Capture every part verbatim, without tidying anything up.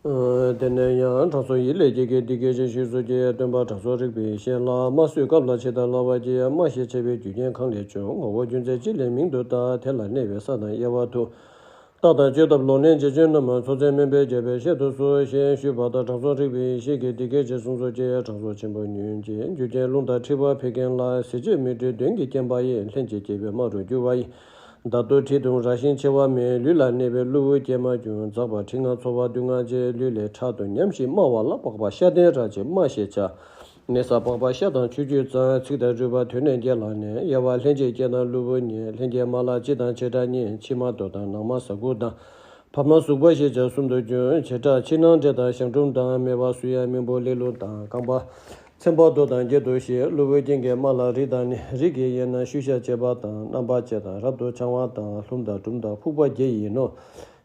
དེ་ནས་ཡང་དྲང་སྲོང་ཡིད་ལས་སྐྱེས་ཀྱིས་འདི་སྐད་ཅེས་ཞུས་སོ། ཀྱེ་སྟོན་པ་དྲང་སྲོང་རིག་པའི་ཡེ་ཤེས་ལགས། སྨྲ་སོས་སྐབས་ལ་ཇི་ལྟར་སླ་བར་བགྱི། སྨྲ་ཞེས་བྱ་བའི་རྒྱུ་རྐྱེན་གང་ལས་བྱུང་། ངོ་བོ་རྒྱུ་མཚན་ཅི་ལས་མིང་དུ་བཏགས། དེ་ལ་གནས་པའི་ས་དང་དབྱེ་བ་དུ། རྟགས་དང་བཅོས་ཐབས་ལོག་ལེན་རྗེས་བྱོན་རྣམས། ཚོགས་རྫས་སྨན་པས་བརྒྱ་པའི་བཤད་དུ་གསོལ། ཞེས་ཞུས་པ་དང་དྲང་སྲོང་རིག་པའི་ཡེ་ཤེས་ཀྱིས་འདི་སྐད་ཅེས་གསུངས་སོ། ཀྱེ་དྲང་སྲོང་ཆེན་པོ་ཉོན་ཅིག་རྒྱུ་རྐྱེན་རླུང་དང་མཁྲིས་པ་བད་ཀན་ལ། ཟིལ་གཅོད་མིག་འབྲུ་གདོན་གྱིས་བརྒྱན་པ་ཡི། ལྷན་ཅིག་སྐྱེས་པའི་རྨ་རུ་རྒྱུ་བ་ཡི། འདར་གཏོར་མཁྲིས་གདུང་ར་བཞིན་མཆེ་བ་མེད། ལུས་ལ་གནས་པའི་ཀླུ་བུར་སྐྱེས་མ་བྱུང་། འཛག་པ་མཁྲིས་ནག་ཚོར་བ་སྡུག་བསྔལ་ཆེ། ལུས་ལས་ཕྲག་ཏུ་ཉམས་ཤིང་དམར་བ་ལ། པགས་པ་ཤ་ལྡན་ར་ཅིག་རྨ་ཞེས་བྱ། ནད་ས་པགས་པ་ཤ་དང་ཆུ་རྒྱུས་གཙང་། ཚིགས་དང་རུས་པ་དོན་ནས་རྒྱལ་ལ་ནི། དབྱེ་བ་ལྷན་ཅིག་སྐྱེས་དང་ཀླུ་བུར་གཉིས། ལྷན་སྐྱེས་རྨ་ལ་སྤྱི་དང་བྱེ་བྲག་གཉིས། ཕྱི་མ་རྡོ་དང་ནང་མ་ཟ་ཁུ་དང་། ཕ་མ་གཟུགས་པ་ཞེས་བྱ་གསུམ་དུ་འབྱུང་། བྱེ་བྲག་ཕྱི་ནང་འབྲས་དང་གཞང་འབྲུམ་དང་། སྨེ་བ་སུ་ཡང་སྨིན་པོ་ལེ་ལོ་དང་། རྐང་པ་ཚེམ་པ་རྡོ་དང་བརྒྱད་དོ་ཞེས། ཀླུ་བུར་རྐྱེན་གྱི་རྨ་ལ་རི་དང་ནི། རི་གི་དབྱེ་ན་ཤུལ་བཞག་ཅེས་པ་དང་། རྣམ་པ་བཅད་དང་རབ་ཏུ་འཕྱང་བ་དང་། ལྷུམས་དང་གྲུམ་དང་ཕུག་པ་བརྒྱད་ཡིན་ནོ།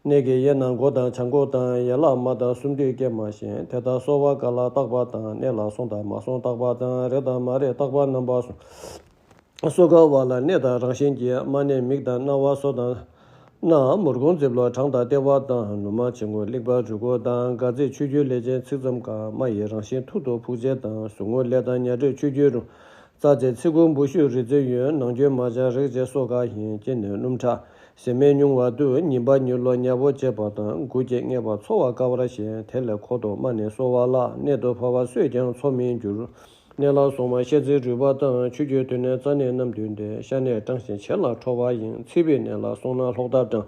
གནས་ཀྱི་དབྱེ་ན་མགོ་དང་བྱང་ཁོག་དང་། ཡན་ལག་རྨ་དང་གསུམ་འདུས་སྐྱེས་མ་བཞིན། དེ་ལྟར་གསོ་བ་ཀ་ལ་བརྟག་པ་དང་། གནས་ལ་སོང་དང་མ་སོང་བརྟག་པ་དང་། རེག་དང་མ་རེག་བརྟག་པ་རྣམ་པ་གསུམ། གསོ་ཀ་བ་ལ་གནས་དང་རང་བཞིན་གྱིས། རྨ་གནས་མིག་དང་རྣ་བ་སོ་དང་། སྣ་མུར་གོང་རྩིབ་ལོགས་བྲང་དང་ལྟེ་བ་དང་། ནུ་མ་ཕྱི་ངོས་ལིག་པ་རུས་ཁོག་དང་། སྒ་རྩིས་ཆུ་རྒྱུས་ལས་ཅན་ཚིགས་ཙམ་ཀ་རྨ་ཡི་རང་བཞིན་ཐུར་དུ་ཕུག་བྱེད་དང་། ཟུག་རྔུ་ལས་དང་ཉ་དྲོད་ཆུ་རྒྱུས་རུང་། རྩ་རྩེ་ཚིགས་ཁུང་སྦུ་ཤུགས་རི་རྩེ་ཡོད། ནང་རྒྱུན་མ་བྱང་རེག་བྱེད་སོ་ཀ་ཡིན། སྐྱེ་ནས་སྣུམ་ཁྲག་ཟེར་མེད་མྱོང་བ་དུས། ཉིན་པ་ཉིན་ལོ་ཉལ་པོ་བྱེད་པ་དང་། འགུལ་སྐྱེད་ངེས་པ་ཚོར་བ་དཀའ་བར་ཞེན། དེ་ལས་ཁོག་ཏུ་རྨ་ནི་གསོ་བ་ལ། གནད་དུ་བབ་པ་སོས་ཀྱང་ཚོར་མི་འགྱུར། གནས་ལ་སོང་བ་ཤ་ཚིལ་རུས་པ་དང་། ཆུ་རྒྱུས་དོན་ནས་རྩ་ནས་རྣམས་འདུས་ཏེ། ཤ་གནད་སྐྲངས་ཤིང་བྱེ་ལ་ཁྲོ་བ་ཡིན། ཚིལ་བུའི་གནས་ལ་སོང་ན་ལྷོག་ཐབས་སྐྲངས།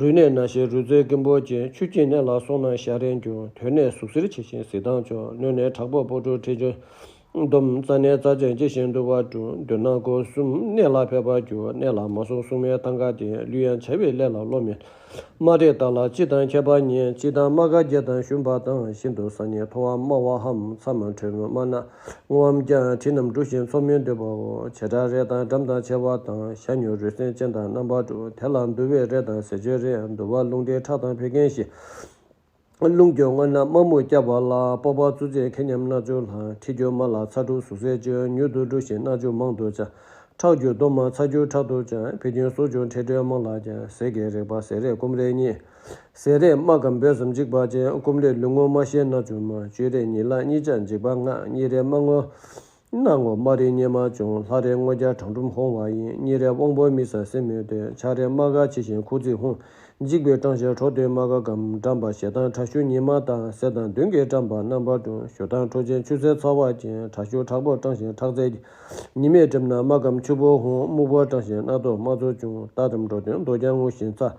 རུས་གནད་ན་ཞིང་རུས་ཚིལ་སྐམ་པོ་སྐྱེ། ཆུ་སྐྱེས་གནས་ལ་སོང་ན་ཤ་རེངས་འགྱུར། དོན་གནས་ཟུག་གཟེར་ཆེ་ཞིང་གཟི་མདངས་འཇོ། སྣོད་ནས་དྲག་པོ་སྤུ་གྲོག་མཁྲིས་འཇོམས། སྡོམ། རྩ་ནས་རྩ་ཆེན་ལྕི་ཞིང་འདུ་བ་འགྲོ། མདུན་ན་སྒོ་གསུམ་གནས་ལ་ཕེབས་པར་འགྱུར། གནས་ལ་མ་སོང་སྲུང་མའི་ཐང་ག་སྟེ། ལུས་ཡང་བྱ་བའི་ལས་ལ་བློ་མི། རྨ་རེག་དག་ལ་སྤྱི་དང་ཁྱད་པར་གཉིས། སྤྱི་དང་རྨ་ཁ་རྒྱས་དང་ཞུམ་པ་དང་། ཤིན་ཏུ་ས་ནི་མཐོ་བ་དམའ་བའམ། མཚམས་མ་དྲོད་མོ་དམའ་ན་སྔོའམ་རྒྱ། དྲི་རྣམས་འབྲུ་བཞིན་ཚོར་མི་འདོད་པའོ། བྱེ་བྲག་རེག་དང་འགྲམ་དང་མཆེ་བ་དང་། ཤ་ཉུང་རུས་གསེང་ཅན་དང་རྣམ་པར་འགྲོ། དེ་ལ་འདུ་བའི་རེག་དང་ཟས་སྤྱོད་རེག། འདུ་བ་རླུང་མཁྲིས་ཁྲག་དང་བད་ཀན་ཞི། རླུང་སྐྱོ་སྔོ་ནག་དམར་སྨུག་སྐྱ་བ་ལ། སྤོབས་པ་གཙུག་རྩེ་མཁལ་མཉམ་སྣ་ཚོགས་ལ། མཁྲིས་སྐྱོ་རྨ་ལ་ཚ་དྲུག་ཟུག་གཟེར་ཆེ། མྱུར་དུ་འབྲུ་བཞིན་སྣ་ཆུ་མང་དུ་བྱ། ཁྲག་སྐྱུག་རྡོ་མ་ཚ་སྐྱུག་ཁྲག་ཏུ་བྱ། བད་ཀན་སྲོག་སྐྱོ་མཁྲིས་དྲོད་རྨང་ལ་བྱ། ཟས་ཀྱི་རེག་པ་ཟས་རེག་སྐོམ་རེག་གཉིས། ཟས་རེག་རྨ་སྐམ་འབོལ་ཙམ་འཇིགས་པ་ཅན། སྐོམ་རེག་ལུས་སྔོ་རྨ་ཤེལ་སྣ་ཆུ་དམར། གཅོད་རེག་གཉིད་ལ་གཉིད་ཆག་འཇིགས་པ་ལྔ། གཉིད་རེག་རྨ་སྔོ། སྣ་སྔོ་རྨ་རིང་གཉེར་མ་བྱུང་། ལྷ་རེག་སྔོ་སྐྱ་བྲང་འབྲུམ་ཧོང་བ་ཡིན། གཉིད་རེག་དབང་པོ་མི་ས་སེམས་མི་སྡོད། ཆ་རེག་རྨ་ཁ་ཆེ་ཞིང་ཁུ་ཚིག་ཧོང་། འཇིགས་པའི་སྐྲངས་ཤིང་ཁྲོ་འདོད་རྨ་ཁ་སྐམ། འགྲམ་པ་ཞེ་སྡང་ཁྲག་ཤུགས་ཉི་མ་དང་། ཟས་དང་གདོན་གྱིས་བཀྲམ་པ་རྣམ་པར་གྲོལ། ཞུ་དང་ཁྲོ་ཆེན་ཆུ་སེར་ཚ་བ་ཅན། ཁྲག་ཤུགས་དྲག་པོ་སྐྲངས་ཤིང་ཁྲག་རྩའི། ཉི་མས་བཀྲུས་ན་རྨ་སྐམ་ཆུ་བུར་ཧོང་། སྨུག་པོ་སྐྲངས་ཤིང་སྣ་ཐོར་རྨ་ཚུགས་ཆུང་། རྟ་དམ་འགྲོ་དོན་རྡོ་རྐྱང་ངུ་ཞིང་ཚ།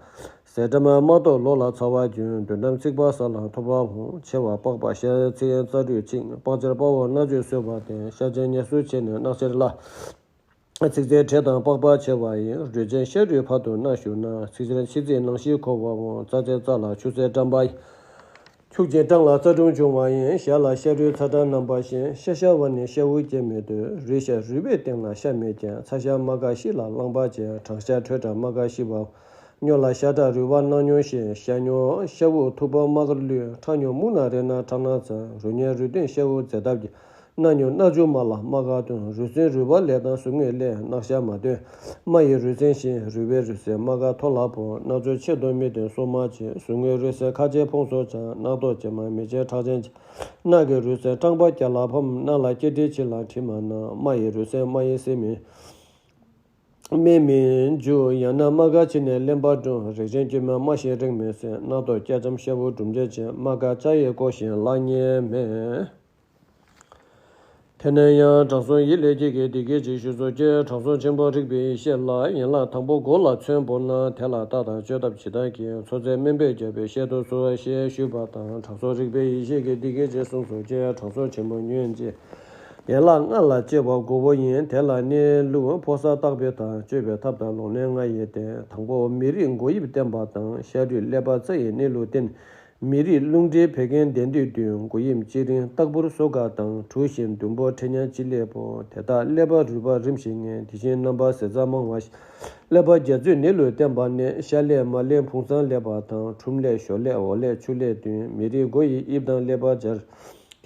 ཟས་སྐྲ་མ་རྨ་ཐོག་ལོགས་ལ་ཚ་བ་གྱོན། མདུན་འགྲམ་ཚིགས་པ་ས་ལ་ཐོར་བ་ཧོང་། མཆེ་བ་པགས་པ་ཤ་ཚིགས་རྩ་རུས་ཆིངས། པགས་ཆར་དཔའ་བོ་སྣ་ཚོས་གསོད་པ་སྟེ། ཤ་ཆེན་ཉེ་སུ་ཆེ་ནས་རྣག་ཆེར་སླ། ཚིགས་རྩའི་གྲས་དང་པགས་པ་ཆེ་བ་ཡིན། རུས་ཆེན་ཤ་རུས་ཕར་དུ་སྣ་ཞུགས་ན། ཚིགས་ཆེན་ཕྱི་རྩིས་ནང་ཤེས་འཁོར་བའོ། རྩ་ཆེན་རྩ་ལ་ཆུ་སེར་བཀྲམ་པ་ཡིན། ཁྱུག་ཅིང་སྐྲངས་ལ་རྩ་དྲུང་འབྱུང་བ་ཡིན། ཞ་ལ་ཤ་རུས་ཚ་སྐྲངས་རྣམ་པ་བཞིན། ཤ་ཤ་བ་ནི་ཤ་དབུགས་སྐྱེ་མི་འདོད། རུས་ཤ་རུས་པའི་སྟེང་ལ་ཤ་མེད་ཀྱང་། ཚ་ཤ་རྨ་ཁ་ཤི་ལ་རླངས་པ་ཅན། གྲང་ཤ་དྲོད་དྲགས་རྨ་ཁ་ཤི་བའོ། སྨྱོ་ལ་ཤ་དྲགས་རུས་པ་སྣ་སྨྱོ་ཞེས། ཤ་སྨྱོ་ཤ་དབུགས་འཐུག་པ་རྨ་ཁར་ལུད། ཁྲག་སྨྱོ་སྨུག་ནག་རེག་ན་ཁྲག་སྣ་ཚ། རུས་སྨྱོ་རུས་སྟོན་ཤ་དབུགས་འཛད་ཐབས་ཀྱིས། སྣ་སྨྱོ་སྣ་ཆུ་རྨ་ལ་རྨ་ཁ་ཐོན། རུས་སྲིན་རུས་པ་ལས་དང་ཟུག་རྔུ་ལས། རྣག་ཤ་མ་ཐོན། རྨ་ཡི་རུས་སྲིན་ཞིང་། རུས་པའི་རུས་སྲིན་རྨ་ཁ་ཐོ་ལ་ཕོག། སྣ་ཚོགས་ཆེད་དུ་མི་བསྟེན་སྲོག་མ་བྱིན། ཟུག་རྔུའི་རུས་སྲིན་ཁ་ཆེ་ཕོངས་སུ་བྱང་། རྣག་ཐོག་བྱེ་མ་མེ་ཆེན་ཁྲག་ཆེན་ཆེ། རྣག་གི་རུས་སྲིན་སྐྲངས་པ་རྒྱ་ལ་ཕམ། རྣག་ལ་སྐྱེ་དྲི་ཆེ་ལ་དྲི་མ་ན། རྨ་ཡི་རུས་སྲིན་རྨ་ཡི་སྲིན་མིན། སྨན་མི་འཇུ། ཡང་ན་རྨ་ཁ་ཕྱི་ནས་རློན་པ་འགྲོ། རེག་ཆེན་སྐྱོ་མ་རྨ་ཞིང་རེག་མི་སྲིད། རྣག་ཐོག་སྐྱ་ཙམ་ཤ་དབུགས་འབྲུམ་འགྲོས་ཅན། རྨ་ཁ་ཆ་ཡིས་བསྐོར་ཞིང་ལག་གཉིས་མེད། དེ་ནས་ཡང་དྲང་སྲོང་ཡིད་ལས་སྐྱེས་ཀྱིས་འདི་སྐད་ཅེས་ཞུས་སོ། ཀྱེ་དྲང་སྲོང་ཆེན་པོ་རིག་པའི་ཡེ་ཤེས་ལགས། ཡན་ལག་དང་པོ་མགོ་ལ་ཚོན་སྦོར་ན། དེ་ལ་རྟགས་དང་བཅོས་ཐབས་ཇི་ལྟར་བགྱི། ཚོགས་རྫས་སྨན་པས་བརྒྱ་པའི་བཤད་དུ་གསོལ། ཞེས་ཞུས་པ་དང་། དྲང་སྲོང་རིག་པའི་ཡེ་ཤེས་ཀྱིས་འདི་སྐད་ཅེས་གསུངས་སོ། ཀྱེ་དྲང་སྲོང་ཆེན་པོ་ཉོན་ཅིག་ཡན་ལག་ལྔ་ལ་གཅེས་པ་མགོ་བོ་ཡིན། དེ་ལ་གནས་ལུགས་ཕོ་གསར་བརྟག་པའི་ཐབས། བཅོས་པའི་ཐབས་དང་ལོག་ལེན་ལྔ་ཡིས་བསྟན། དང་པོ་མི་རིགས་མགོ་དབྱིབས་བསྟན་པ་དང་། ཤ་རུས་ཀླད་པ་རྩ་ཡི་གནས་ལུགས་བསྟན། མི་རིགས་རླུང་མཁྲིས་བད་ཀན་ལྡན་འདུས་བསྟུན། མགོ་དབྱིབས་སྤྱི་རིང་ལྟག་ཕུར་སོ་ཀ་དང་། གྲུ་བཞིན་ཟླུམ་པོ་མཁྲེགས་མཉམ་སྤྱི་ཀླད་པོ། དེ་དག་ཀླད་པ་རུས་པ་རིམ་བཞིན་ངེས། དེ་བཞིན་རྣམ་པ་ཟེར་རྩ་མང་བ་ཞིག་ཀླད་པ་རྒྱ་མཚོའི་གནས་ལུགས་བསྟན་པ་ནི། ཤ་ཀླད་མར་ཀླད་ཕུང་གསང་ཀླད་པ་དང་། ཁྲུམས་ཀླད་ཞོ་ཀླད་འོ་ཀླད་ཆུ་ཀླད་བསྟུན། མི་རིགས་མགོ་ཡི་དབྱིབས་དང་ཀླད་པ་སྦྱར།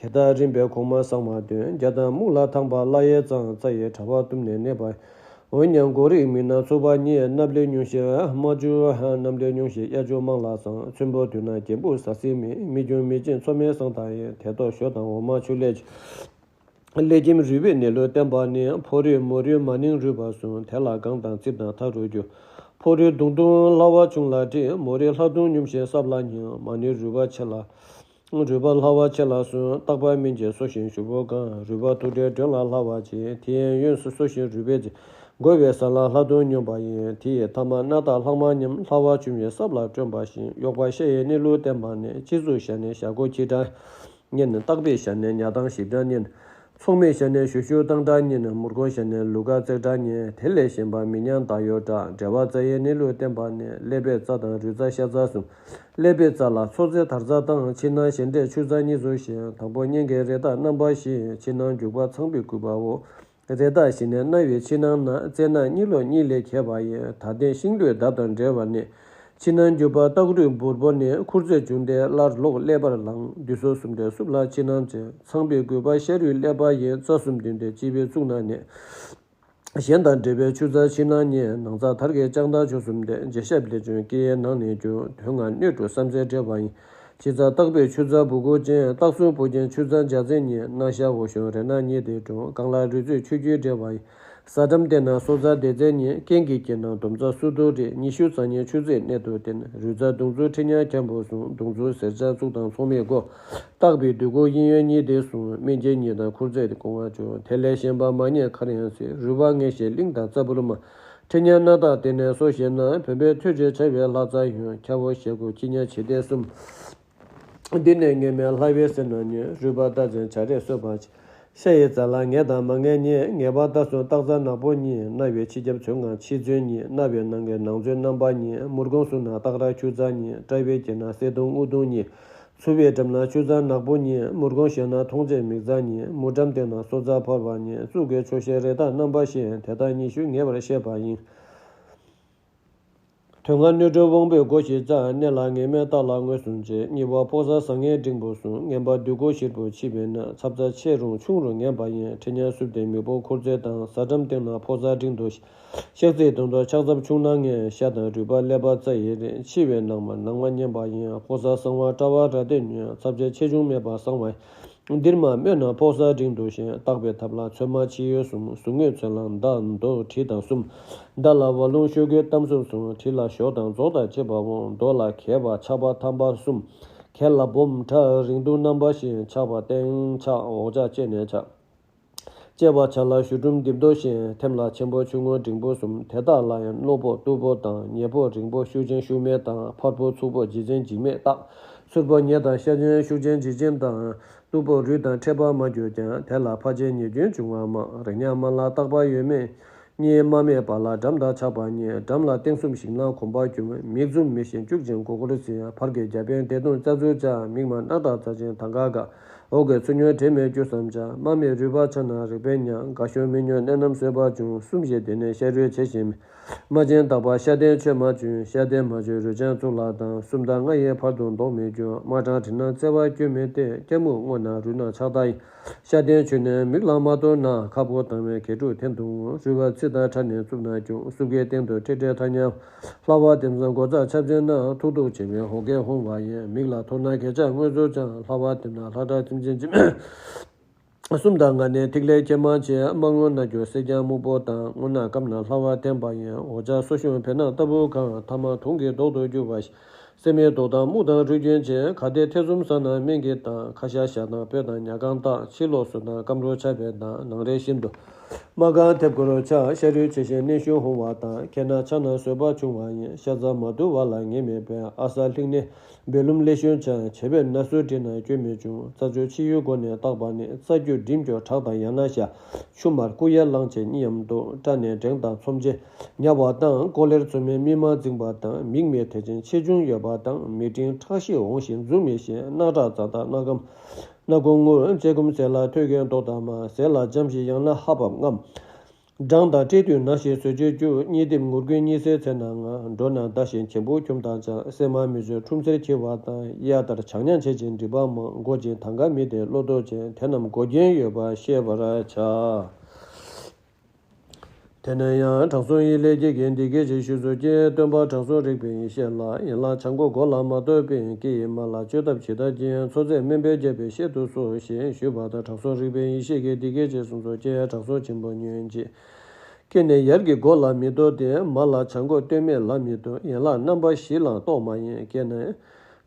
དེ་དག་རིམ་པས་གོང་མ་གསང་བ་འདོན། རྒྱ་དང་སྨུག་ལ་ཐང་པ་བླ་ཡས་གཙང་། རྩ་ཡི་དྲ་བ་གཏུམ་ནས་གནས་པ། འོན་ཀྱང་མགོ་རིགས་མི་སྣ་ཚོ་པ་གཉིས། སྣབས་ལས་སྙུང་ཤེས་རྨ་ཆུ། སྣབས་ལས་སྙུང་ཤེས་གཡའ་ཆུ་དམངས་ལ་བཟང་། ཚོན་པོ་དུས་ན་རྒྱན་སྤུས་ཟ་སྲིད་མེད། མི་འགྱུར་མི་ཅན་ཚོ་མེད་བཟང་དག་ཡིན། དེ་ཐོག་ཞོ་དང་འོ་མ་ཆུ་ལས་ཆུ། ཀླད་ཁྱིམ་རུས་པའི་གནས་ལུགས་བསྟན་པ་ནི། ཕོ་རུས་མོ་རུས་མ་ནིང་རུས་པ་གསུམ། དེ་ལ་གང་དང་རྩིབས་དང་མཐའ་རུ་རྒྱུ། ཕོ་རུས་མདུང་ཐུང་ལྷ་བ་ཆུང་ལ་དྲིལ། མོ་རུས་ལྷ་མདུང་སྙུང་ཤེས་སྲབ་ལ་སྙིང་། མ་ནིང་རུས་པ་ཆེ་ལ། རུས་པ་ལྷ་བ་ཆེ་ལ་གསུམ། རྟག་པ་སྨིན་གྱིས་གསོ་ཞིང་ཞུ་བོ་གང་། རུས་པ་ཐུག་འདྲའི་མགྲོན་ལ་ལྷ་བ་ཆེ། དེ་ཡན་གཡོན་སུ་གསོ་ཞིང་རུས་པའི་རྩེ། མགོ་བའི་ས་ལ་ལྷ་མདུང་སྙོམས་པ་ཡིན། དེ་ཡི་ཐ་མ་སྣ་ཐག་ལྷག་མ་མཉམ། ལྷ་བ་ཆུང་བའི་སྲབ་ལ་བསྐྲུན་པ་བཞིན། གཡོག་པ་ཤ་ཡི་གནས་ལུགས་བསྟན་པ་ནི། སྤྱི་གཙུག་ཞྭ་ནི་ཞྭ་སྒོ་ཁྱི་འདྲ་ཉིན། སྟག་པའི་ཞྭ་ནི་ཉ་དང་ཞིབ་འདྲ་ཉིན། ཚོགས་མའི་ཞྭ་ནི་ཞུ་ཞུ་བཏང་འདྲ་ཉིན། མུར་གོང་ཞྭ་ནི་ལུག་ག་བརྩེགས་འདྲ་ཉིན། དེ་ལས་གཞན་པ་མི་ཉག་མདའ་ཡོ་འདྲ། འབྲེལ་བ་རྩ་ཡི་གནས་ལུགས་བསྟན་པ་ནི། ཀླད་པའི་རྩ་དང་རུས་རྩ་ཤ་རྩ་གསུམ། ཀླད་པའི་རྩ་ལ་ཚོགས་རྩའི་དར་རྩ་དང་། ཕྱི་ནང་གཞན་འབྲེལ་ཆུ་རྩ་གཉིས་སུ་བཞེད། དང་པོ་གཉན་གྱི་རེ་ད་རྣམ་པ་བཞི། ཕྱི་ནང་རྒྱུག་པ་ཚངས་པའི་སྐུད་པའོ། རེ་ད་བཞི་ནས་རྣ་བའི་ཕྱི་ནང་ན། རྩའི་ནང་གཉིས་ལོགས་གཉིས་ལས་གྱེས་པ་ཡིན། ད་ལྟའི་ཤིང་ལུས་འདབ་དང་འབྲེལ་བ་ནི། ཕྱི་ནང་རྒྱུག་པ་སྟག་རུས་འབུར་པོ་ནི། ཁུར་རྩེ་བྱུང་སྟེ་སླར་ལོག་ཀླད་པར་ལངས། དུས་སོ་གསུམ་སྟེ་གསུམ་ལ་ཕྱི་ནང་བྱེད། ཚངས་པའི་སྐུད་པ་ཤ་རུས་ཀླད་པ་ཡིན། རྩ་གསུམ་བདུན་ཏེ་དཔྱི་བའི་གཙུག་ན་ནི། གཞན་དང་འབྲེལ་བའི་ཆུ་རྩ་ཕྱི་ནང་གཉིས། ནང་རྩ་དར་གྱི་ལྕགས་མདའ་ཆུ་གསུམ་སྟེ། རྗེས་ཤབ་ལས་བྱུང་སྐེ་ཡི་ནང་ནས་རྒྱུ། དོན་ལྔ་སྣོད་དྲུག་བསམ་རྩེ་འབྲེལ་བ་ཡིན། ཕྱི་རྩ་སྟག་པའི་ཆུ་རྩ་བུ་གུ་ཅན། སྟག་གསུམ་བུ་ཅན་ཆུ་རྩ་འཇའ་ཚོན་གཉིས། སྣ་ཤ་འོ་ཞོ་རེ་ན་གཉིས་ཏེ་དྲུག། རྐང་ལག་རུས་ཚོས་ཆུ་རྒྱུས་འབྲེལ་བ་ཡིན། ས་ཁྲམ་སྟེང་ན་སོ་རྩ་སྡེ་ཚན་གཉིས། རྐན་གྱི་དཀྱིལ་ན་འདོམ་རྩ་སུ་ཏུ་རེ། ཉི་ཤུ་རྩ་གཉིས་ཆུ་རྩའི་གནད་དུ་བསྟན། རུས་རྩ་མདུང་མཛུབ་ཁྲི་ཉག་འཁྱམ་པོ་གསུམ། མདུང་མཛུབ་གཟེར་ལྕགས་གཙུག་དང་ཚོགས་མའི་སྒོ། སྟག་པའི་བདུད་སྒོ་དབྱིན་ཡུལ་གཉིས་ཏེ་གསུམ། སྨིན་བྱེད་གཉིས་དང་ཁུར་རྩེ་སྒོ་ང་བཅུ། དེ་ལས་གཞན་པ་མ་རྙེད་མཁར་ཡང་སྲིད། རུས་པ་ངན་ཞེས་གླིང་དང་རྩ་བུར་མ། ཁྲི་ཉག་སྣ་དག་སྟེང་ནས་སོ་ཞེ་ན། བོན་པོའི་ཐོད་ཅན་བྱ་བའི་ལྷ་རྩ་ཡོན། ཁྱ་བོ་ཞེ་དགུ་ཁྱི་ཉག་བྱི་ལྡེ་གསུམ། འདི་ནས་ངེས་མེད་ལྷ་བའི་སེམས་ནང་ཉོན། རུས་པ་རྟ་ཅན་བྱ་རེད་གསོད་པ་བྱེད། ཤ་ཡི་རྩ་ལ་ངན་དང་མ་ངན་གཉིས། ངན་པ་རྟ་གསུམ་སྟག་རྩ་ནག་པོ་གཉིས། རྣ་བའི་ཕྱི་རྒྱབ་ཚོན་ངང་ཕྱི་ཚོན་གཉིས། རྣ་བའི་ནང་གི་ནང་ཚོན་རྣམ་པ་གཉིས། མུར་གོང་གསུམ་ན་སྟག་ར་ཁྱུ་རྩ་གཉིས། དཔྲལ་བའི་དཀྱིལ་ན་གསེར་གདུང་དངུལ་གདུང་གཉིས། ཚུར་བའི་འགྲམ་ན་ཆུ་རྩ་ནག་པོ་གཉིས། མུར་གོང་ཞོལ་ན་མཐོང་བྱེད་མིག་རྩ་གཉིས། མུར་འགྲམ་སྟེང་ན་སོ་རྩ་ཕོར་པ་གཉིས། གཙུག་གི་ཕྱོགས་བཞིར་རེ་ད་རྣམ་པ་བཞི། དེ་དག་ཉི་ཤུ་ངེས་པར་བཤད་པ་ཡིན། དོན་ལྔ་སྣོད་དྲུག་དབང་པོའི་སྒོ་བཞི་རྩ། གནད་ལ་ངེས་མེད་རྟགས་ལ་མངོན་སུམ་བྱེད། གཉིས་པ་ཕོ་གསར་བཟང་ངན་འབྲིང་པོ་གསུམ། ངན་པ་བདུད་སྒོ་བཞིར་བུ་ཕྱི་བའི་ནང་། ཚབ་རྩ་ཆེ་རུང་ཆུང་རུ་ངན་པ་ཡིན། ཁྲི་ཉག་གསུམ་སྟེ་མིག་པོ་ཁུར་རྩེ་དང་། ཟ་འགྲམ་སྟེང་ན་ཕོ་གསར་འབྲིང་དུ་ཤ། ཤ་རྩའི་དོན་དུ་ཕྱག་ཚབ་ཆུང་ན་ངན། ཤ་དང་རུས་པ་ཀླད་པ་རྩ་ཡི་རེད། ཕྱི་བའི་ནང་མ་ནང་མ་ངན་པ་ཡིན། ཕོ་གསར་བཟང་བ་དཔྲལ་བ་ར་སྟེ་ཉོན། ཚབ་རྩ་ཆེ་ཆུང་མེད་པ་བཟང་བ་ཡིན། འདིར་མ་སྨོས་ན་ཕོ་གསར་འབྲིང་དུ་ཞེན། བརྟག་པའི་ཐབས་ལ་ཚོད་མ་ཕྱི་ཡོལ་གསུམ། ཟུར་ངོས་ཚོན་ལ་མདའ་མདོ་གྲི་དང་གསུམ། མདའ་ལ་བ་ལུང་ཤོག་གུའི་གཏམ་གསུམ་གསུམ། གྲི་ལ་ཞོ་དང་རྫོགས་དང་བཅས་པའོ། མདོ་ལ་གད་པ་ཆག་པ་ཐམ་པ་གསུམ། གད་ལ་སྦོམ་ཕྲ་རིང་ཐུང་རྣམ་པ་བཞི། ཆག་པ་སྟེང་ཆག་འོག་ཆག་བཅས་ནས་ཆག། བཅས་པ་ཆག་ལ་གཞུ་འབྲུམ་རྡིབ་མདོ་ཞེས། ཐེམ་ལ་ཆེན་པོ་ཆུང་ངུ་འབྲིང་པོ་གསུམ། དེ་དག་ལ་ཡང་རྣོ་པོ་རྟུལ་པོ་དང་། ཉེ་པོ་རིང་པོ་ཤུགས་ཅན་ཤུགས་མེད་དང་། ཕར་པོ་ཚུར་པོ་ལྗིད་ཅན་ལྗིད་མེད་བརྟག། ཚུར་པོ་ཉེ་དང་ཤ་ཅན་ཤུགས་ཅན་ལྗིད་ཅན་དང་། རྟུལ་པོ་རུས་དང་འཕྲད་པ་མ་གྱུར་ཀྱང་། དེ་ལ་ཕར་ཕྱིན་ཉེས་སྐྱོན་འབྱུང་བ་མང་། རེག་ཉག་རྨ་ལ་བརྟག་པ་ཡོད་མེད་གཉིས། རྨ་མེད་པ་ལ་འགྲམ་དང་ཆག་པ་གཉིས། འགྲམ་ལ་སྟེང་གསུམ་ཞིང་ལ་གོམ་པ་རྒྱུ། མིག་འཛུམ་མི་ཤེས་སྐྱུག་ཅིང་གོ་ཁོར་ཟིན། བར་གྱི་རྒྱ་ཕན་དེ་དུང་རྩ་འཛུགས་བྱ། མིག་མ་རྣག་དང་རྩ་ཆེན་ཐང་ག་ག། འོག་གི་ཚུར་ཉོན་དྲན་མེད་རྒྱུ་བསམ་བྱ། རྨ་མེད་རུས་པ་ཆག་ན་རེག་པའི་ཉག། དགའ་ཤོས་མི་ཉོན་གནད་རྣམས་བཟོད་པ་འབྱུང་། གསུམ་བཞི་དེ་ནས་ཤ་རུས་ཆེ་ཞིང་མེད། རྨ་ཅན་དག་པ་ཤ་སྟེང་ཆོད་མ་བྱུང་། ཤ་སྟེང་མ་ཆོད་རུས་ཅན་གཙུག་ལག་དང་། གསུམ་དང་ལྔ་ཡི་བར་དུ་ལྡོག་མི་འགྱུར། རྨ་དྲང་དྲིལ་ན་བརྩེ་བ་སྐྱོན་མེད་དེ། སྐྱ་སྨུག་སྔོ་ནག་རུས་ནག་ཆག་ལྟ་ཡིན། ཤ་སྟེང་ཆོད་ནས་མིག་ལ་མ་གཏོགས་ན། ཁ་ཕོ་དང་བའི་གད་ཕྲུག་འཐེན་དུ་འོང་། རུས་པ་ཚིགས་དང་ཕྲ་ནས་རྩུབ་ན་འབྱུང་། སྲུབས་ཀའི་སྟེང་དུ་ཁྲིག་ཁྲི་ཐག་ཉམས། ལྷ་བ་དེང་སང་སྒོ་རྩ་ཆབ་ཆེན་ན། ཐུག་ཐུག་བྱེད་མེད་ཧོ་གས་ཧོང་བ་ཡིན། མིག་ལ་ཐོགས་ན་གད་ཆག་མངོན་སུམ་འཆང་། ལྷ་བ་དེ་ན་ལྷ་བྲག་ཚིམ་ཆེན་འཇིམ། གསུམ་དང་ལྔ་ནས་ཐིག་ལེ་ཁྱེར་མ་བྱེད། རྨ་སྔོན་ན་གྱུར་སེར་རྐྱང་སྨུག་པོ་དང་། སྔོ་ནག་སྐམ་ན་ལྷ་བ་འཐེན་པ་ཡིན། འོ་ཅག་སོ་ཤུན་བེ་ནག་ལྟ་བུ་གང་། ཐ་མ་དུང་གི་མདོག་ཏུ་འགྱུར་བ་ཞིག། སེར་མོའི་མདོག་དང་སྨུག་དང་རུས་རྒྱན་ཅན། ག་དེ་ཐེ་ཚོམ་ཟ་ན་སྨན་གྱི་བཏང་། ཁ་ཤ་ཤ་དང་སྤོས་དང་ཉ་གང་བཏགས། ཕྱི་ལོགས་སུ་དང་སྐམ་རུ་ཆགས་པའི་དང་། ནང་རེ་བཞིན་དུ། རྨ་གང་ཐེབས་ཀོ་རུ་ཆགས། ཤ་རུས་ཆེ་ཞིང་གནོན་ཤུགས་ཧོང་བ་དང་། ཁེ་ན་ཆགས་ན་བཟོད་པ་ཆུང་བ་ཡིན། ཤ་ཚ་མ་དུ་བ་ལ་ངེས་མེད་པས། ཨ་ས་ལྷིང་ནི་བེ་ལུམ་ལེ་ཤོན་ཆགས། བྱེད་པས་ན་སུ་དྲི་ན་སྐྱོན་མི་འབྱུང་། རྩ་ཆུ་ཕྱི་ཡུལ་སྒོ་ནས་བརྟག་པ་ནི། རྩ་རྒྱུ་འགྲིམ་རྒྱུ་བྲག་དང་ཡང་ན་ཤ། ཆུ་མར་ཀུ་ཡ་གླང་ཆེན་གཉིས་ཡམ་དུ། སྐྲ་ནས་འབྲེང་དང་ཚོམ་ཆེ་ཉ་བ་དང་། ཀོ་ལེར་ཚོད་མའི་སྨིན་མ་འཛིང་བ་དང་། མིག་མེད་ཐེ་ཆེན་ཆེ་ཆུང་ཡོད་པ་དང་། མིག་སྤྲིན་ཁྲག་ཤེད་འོང་ཞིང་འཛུམ་མི་ཤེས། སྣ་ཁྲག་རྩ་དང་སྣ་སྐམ། སྣ་ཁུང་ངུར་ལྕེ་སྐོམ་ཟས་ལ་ཐོད་རྒལ་མདོག་དང་དམར། ཟས་ལ་འཇམ་ཞིང་ཡང་ན་ཧ་བབ་རྔམ། སྦྲང་དང་སྤྲེལ་དུས་ན་ཞིང་ཟོས་བཅོས་རྒྱུ། གཉིས་ལྡེབ་ངུར་རྒོད་གཉིས་སེར་ཚེ་ན་ང་། འགྲོ་ན་འདའ་ཞིང་གྱེན་པོ་ཁྱུམ་དང་འཇག། སེར་མ་མི་བཟོད་ཁྲུམས་སེར་འཁྱིལ་བ་དང་། གཡའ་ལྟར་ཆག་ཉག་ཆེ་ཅིང་འགྲིབ་པ་མང་། མགོ་ཅན་ཐང་ག་མི་དེ་བློ་ལྡོག་ཅན། དེ་རྣམས་མགོ་རྒྱན་ཡོད་པ་ཤེས་པར་བྱ། དེ་ནས་ཡང་དྲང་སྲོང་ཡིད་ལས་སྐྱེས་ཀྱིས་འདི་སྐད་ཅེས་ཞུས་སོ། ཀྱེ་སྟོན་པ་དྲང་སྲོང་རིག་པའི་ཡེ་ཤེས་ལགས། ཡན་ལག་བྱང་སྒོ་སྒོ་ལ་མ་གཏོགས་པའི་སྐྱེ་ཡི་མ་ལ་བཅོས་ཐབས་ཇི་ལྟར་བགྱི། མཚོ་རྩེར་སྨན་པས་བརྒྱབ་པས་བཤད་དུ་གསོལ་ཞེས་ཞུས་པ་དང་། དྲང་སྲོང་རིག་པའི་ཡེ་ཤེས་ཀྱིས་འདི་སྐད་ཅེས་གསུངས་སོ། ཀྱེ་དྲང་སྲོང་ཆེན་པོ་ཉོན་ཅིག། སྐྱེ་ནས་ཡར་གྱི་སྒོ་ལ་མི་ལྟོས་ཏེ། མ་ལ་བྱང་སྒོ་སྟོད་སྨད་ལ་མི་ལྟོས། ཡན་ལག་རྣམ་པ་བཞི་ལའང་རྟོག་མ་ཡིན། སྐྱེ་ནས་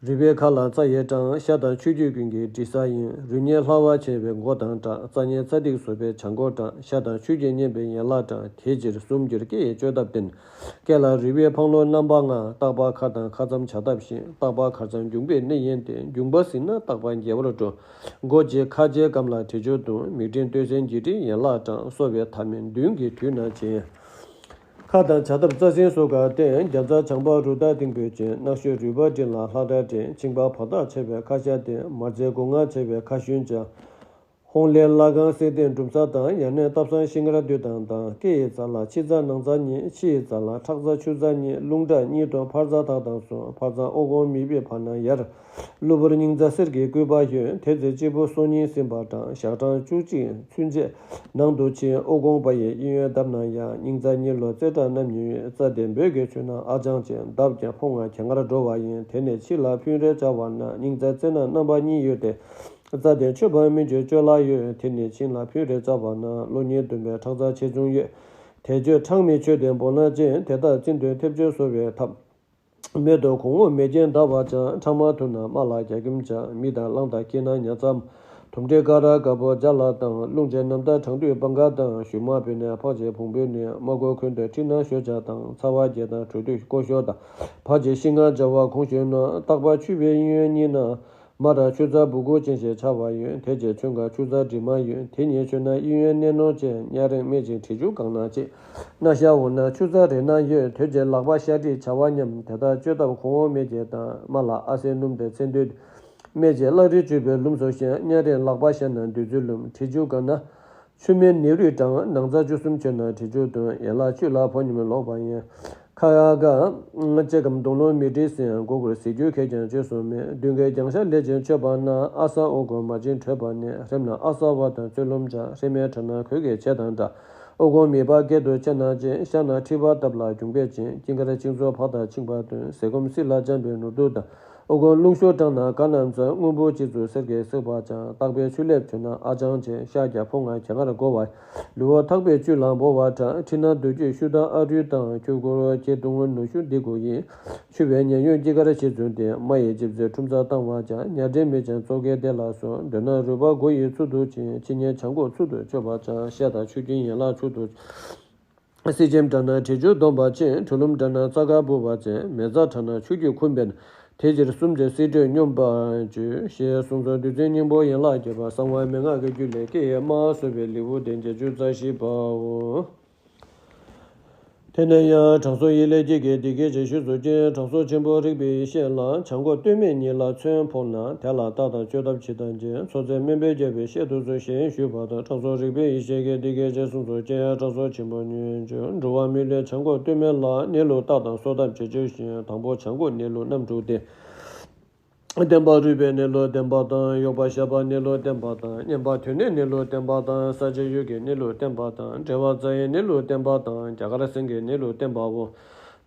རུས་པའི་ཁ་ལ་རྩ་ཡིས་དྲངས། ཤ་དང་ཆུ་རྒྱུས་ཀུན་གྱི་དྲི་ཟ་ཡིན། རུས་ཉིད་ལྷ་བ་བྱེད་པའི་མགོ་དང་འདྲ། རྩ་ཉིད་ཚ་ཐིག་བཟོ་བའི་བྱང་སྒོ་དྲངས། ཤ་དང་ཆུ་རྒྱུས་མཉམ་པའི་ཡན་ལག་དྲངས། དེ་ཕྱིར་གསུམ་གྱུར་སྐྱེ་ཡི་བཅོས་ཐབས་བསྟན། སྐེ་ལ་རུས་པའི་འཕང་ལོ་རྣམ་པ་ལྔ། ལྟག་པ་མཁའ་དང་མཁའ་མཚམས་བྱ་ཐབས་བཞིན། ལྟག་པ་མཁའ་མཚམས་འགྱུངས་པའི་གནས་ཡིན་ཏེ། འགྱུངས་པ་ཟིན་ན་ལྟག་པ་རྒྱས་པར་འགྲོ། མགོ་བཅད་ཁ་བཅད་སྐམ་ལ་དྲི་ཆུ་བཏུང་། མིག་སྤྲིན་སྟོད་སྲིན་འགྱིག་སྤྲིན་ཡན་ལག་དྲངས། གསོ་བའི་ཐ་མལ་མདུན་གྱི་དུས་ན་བྱིན། ཁ་དང་བྱ་ཐབས་རྩ་ཟིན་སོ་ག་སྟེ། རྒྱ་མཚལ་བྱང་པ་རུ་དར་ཏིང་པོས་བཅིངས། རྣག་ཤོག་རུས་པ་སྤྲིན་ལ་ལྷ་དར་སྤྲས། འཆིང་བ་བ་དག་ཆེ་བའི་ཁ་ཤ་སྟེ། མར་རྩེ་སྒོ་ང་ཆེ་བའི་ཁ་ཞུན་བྱ། ཧོང་ལེ་བླ་སྒང་སེ་སྟེ་འབྲུམ་ས་དང་། ཡང་ན་སྟབས་སང་ཤིང་མཁར་འདུས་དང་དང་། སྐེ་ཡི་རྩ་ལ་ཕྱི་རྩ་ནང་རྩ་གཉིས། ཕྱི་ཡི་རྩ་ལ་ཁྲག་རྩ་ཆུ་རྩ་གཉིས། རླུང་ཁྲག་གཉིས་དང་འཕར་རྩ་དག་དང་གསུམ། འཕར་རྩ་ཨོ་དགོང་མི་བུའི་བར་ན་ཡར། གློ་བུར་སྙིང་རྩ་གསེར་གྱི་སྐུད་པ་ཡོད། དེ་ཚེ་སྤྱི་བོ་སོ་གཉིས་ཟིན་པ་དང་། ཞག་གྲངས་བཅུ་གཅིག་ཚུན་ཆད་ནང་དུ་ཕྱིན། ཨོ་དགོང་པ་ཡི་གཡས་གཡོན་བརྡབ་ན་ཡང་། སྙིང་རྩ་གཉིས་ལོ་རྩེ་གྲ་རྣམ་གཉིས་ཡོད། རྩ་དེ་འབོད་ཀྱིས་ཆོད་ན་ཨ་ཅང་བྱེད། བརྡབ་ཀྱང་ཕོ་ང་གྱ་ངར་འགྲོ་བ་ཡིན། དེ་ནས་ཕྱི་ལ་ཕུན་རེ་བཅའ་བ་ན། སྙིང་རྩ་རྩེ་ན་རྣམ་པ་གཉིས་ཡོད་དེ། རྩ་དེ་མཆོད་པ་མི་འགྱུར་སྤྱོད་ལ་ཡོད། དེ་ནས་ཕྱི་ལ་ཕུན་རེ་བཅའ་བ་ན། གློ་སྙིང་འདོན་པའི་ཁྲག་རྩ་ཆེ་ཆུང་ཡོད། དེ་ཆོས་ཁྲག་མི་ཆོད་དེ་སྦོ་ན་ཅན། དེ་དག་རྩི་འདོན་ཐེབས་ཆོས་གསོ་བའི་ཐབས། སྨད་དུ་གོང་འོག་མེ་སྐྱོན་བརྡབ་པ་ཅན། ཁྲག་མ་ཐུག་ན་རྨ་ལ་རྒྱ་ཁྱིམ་བྱ། མི་དང་གླང་དང་སྐྱེས་ན་ཉ་ཚམ། དུམ་དྲི་ཀ་ར་དཀར་པོ་ཇ་ལ་དང་། རླུང་ཆེན་རྣམ་དག་གྲང་དུས་སྤང་ཁ་དང་། ཞུན་མ་བུད་ནས་ཕག་ཕྱེ་བོང་བུ་ནི། རྨ་སྒོ་ཁོན་དུ་ཁྲི་ནང་ཞོ་བྱ་དང་། ཚ་བ་རྒྱས་དང་དྲོ་དུས་ཀོ་ཞོ་དང་། ཕག་ཕྱེ་ཤིང་ང་ཇ་བ་གོང་ཞོན་ན། ལྟག་པ་ཆུ་བའི་གཡས་གཡོན་གཉིས་ན། མ་ར་ཆུ་རྩ་སྦུ་གུ་ཅན་ཞེས་བྱ་བ་ཡོད། དེ་རྗེས་ཆུ་འགག་ཆུ་རྩ་དྲི་མ་ཡོད། དེ་ཉིད་ཆོད་ན་གཡས་གཡོན་གནས་ནོར་ཅན། གཉའ་རེངས་སྨད་ཅིང་དྲི་ཆུ་གང་ན་སྐྱེ། སྣ་ཤ་འོ་ན་ཆུ་རྩ་རེ་ན་ཡོད། དེ་རྗེས་ལག་པ་ཤ་དྲི་བྱ་བ་མཉམ། དེ་དག་བཅོས་ཐབས་གོང་འོག་མེ་སྐྱོན་དང་། རྨ་ལ་ཨ་སེ་སྣུམ་དེ་ཚེ་འདོད། སྨད་ཅིང་བླ་རི་བཅུད་པའི་ལུམས་སུ་ཞེན། གཉའ་རེངས་ལག་པ་ཤ་ན་བདུད་རྩི་ལུམས། དྲི་ཆུ་གང་ན། ཆུ་སྨན་ནི་རུས་དྲངས། ནང་རྩ་བཅུ་གསུམ་ཆོད་ན་དྲི་ཆུ་བཏུང་། ཡན་ལག་བཅུད་ལ་ཕོ་ཉམས་ལོག་པ་ཡིན། ཁ་ཡ་ག་ལྕེ་སྐམ་གདོང་ལུ་མིག་དྲི་སྲིན། མགོ་སྒུར་ཟིལ་སྐྱོད་ཁེགས་ཀྱང་བཅོས་སུ་མེད། མདུན་གྱི་རྒྱང་ཤ་ལེགས་ཅན་ཆོད་པ་ན། ཨ་གསར་ཨོ་དགོང་མ་བྱིན་དྲོས་པ་ནི། རེམ་ན་ཨ་གསར་བ་དང་བཙོན་ལུམས་བྱ། ཧྲེ་མའི་ཁྲག་ན་གོས་ཀྱི་བྱད་དང་འདྲ། ཨོ་དགོང་མི་པ་སྐད་དུ་བྱ་ན་ཅན། ཤ་ན་མཁྲིས་པ་བཏབ་ལ་གྱོང་པས་བྱིན། དཀྱིལ་མཁར་ཆིངས་སོ་ཕག་དང་འཆིང་བ་བཏོན། ཟས་སྐོམ་སྲིད་ལ་འཇམ་པའི་ནོར་དུག་དང་། ཨོ་དགོང་རླུང་ཤུགས་དྲངས་ན་ག་རྣམས་ཚོ། སྔོན་པོ་སྤྱི་གཙུག་གསེར་གྱི་བསྲེག་པ་ཅན། ལྟག་པའི་ཆུ་ལེབ་ཆོད་ན་ཨ་ཅང་བྱེད། ཤ་རྒྱ་ཕོ་ང་གྱ་ངར་འགོ་བ། ལུས་འོ་ཐག་པའི་བཅུད་ལ་འབོ་བ་དྲངས། མཁྲིས་ན་བདུད་རྒྱུད་ཤུ་དང་ཨ་རུས་དང་། ཁྱུ་གུར་སྐྱེ་དུང་ནུ་ཤུ་འདི་དགུ་ཡིན། ཆུ་བའི་ཉེན་གཡོལ་དཀྱིལ་མཁར་ཆེ་བཙུན་ཏེ། རྨ་ཡི་ལྕིབས་ཟེར་ཁྲུམས་རྩ་བཏང་བ་ཅན། ཉ་སྦྲེལ་མི་ཅན་ཙོག་གེ་དེ་ལ་སོགས། འདོད་ན་རུས་པ་མགོ་ཡི་ཚུལ་དུ་བྱིན། ཕྱི་ཉིན་བྱང་ཁོག་ཚུལ་དུ་ཆོད་པ་ཅན། ཤ་དང་ཆུ་རྒྱུན་ཡན་ལག་ཆུ་དུ། བསིལ་ལྕེམ་དྲགས་ན་དྲི་ཆུ་སྡོམ་པ་ཅན། དྲོད་ལུམས་དྲགས་ན་རྩ་དཀར་འབུ་བ་ཅན། མེ་བཙའ་དྲགས་ན་ཆུ་རྒྱུས་ཁུམ་པས་ན། དེ་ཕྱིར་གསུམ་དུ་བསིལ་དྲོད་སྙོམས་པར་བྱོས། ཞེས་གསུངས་སོ། བདུད་རྩིའི་སྙིང་པོ་ཡན་ལག་བརྒྱད་པ་གསང་བ་མན་ངག་གི་རྒྱུད་ལས་སྐྱེ་ཡི་རྨ་གསོ་བའི་ལེའུ་སྟེ་བརྒྱད་ཅུ་རྩ་བཞི་པའོ། དེ་ནས་ཡང་དྲང་སྲོང་ཡིད་ལས་སྐྱེས་ཀྱིས་འདི་སྐད་ཅེས་ཞུས་སོ། ཀྱེ་དྲང་སྲོང་ཆེན་པོ་རིག་པའི་ཡེ་ཤེས་ལགས། བྱང་སྒོ་སྟོད་སྨད་གཉིས་ལ་མཚོན་ཕོག་ན། དེ་ལ་རྟགས་དང་བཅོས་ཐབས་ཇི་ལྟར་བགྱི། མཚོ་རྩེར་སྨན་པས་བརྒྱབ་པས་བཤད་དུ་གསོལ་ཞེས་ཞུས་པ་དང་། དྲང་སྲོང་རིག་པའི་ཡེ་ཤེས་ཀྱིས་འདི་སྐད་ཅེས་གསུངས་སོ། ཀྱེ་དྲང་སྲོང་ཆེན་པོ་ཉོན་ཅིག། འགྲོ་བ་མི་ལུས་བྱང་སྒོ་སྟོད་སྨད་ལ། གནས་ལུགས་རྟགས་དང་གསོ་ཐབས་ཇི་བྱུང་བཞིན། དང་པོ་བྱང་སྒོ་གནས་ལུགས་རྣམ་དྲུག་སྟེ། བརྟན་པ་རུས་པའི་གནས་ལུགས་བརྟན་པ་དང་། གཡོགས་པ་ཤ་པ་གནས་ལུགས་བརྟན་པ་དང་། མཉམ་པ་དོན་གནས་གནས་ལུགས་བརྟན་པ་དང་། ས་བཅད་ཡུལ་གྱི་གནས་ལུགས་བརྟན་པ་དང་། འབྲེལ་བ་རྩ་བའི་གནས་ལུགས་བརྟན་པ་དང་། རྒྱ་གར་སེང་གེའི་གནས་ལུགས་བརྟན་པའོ།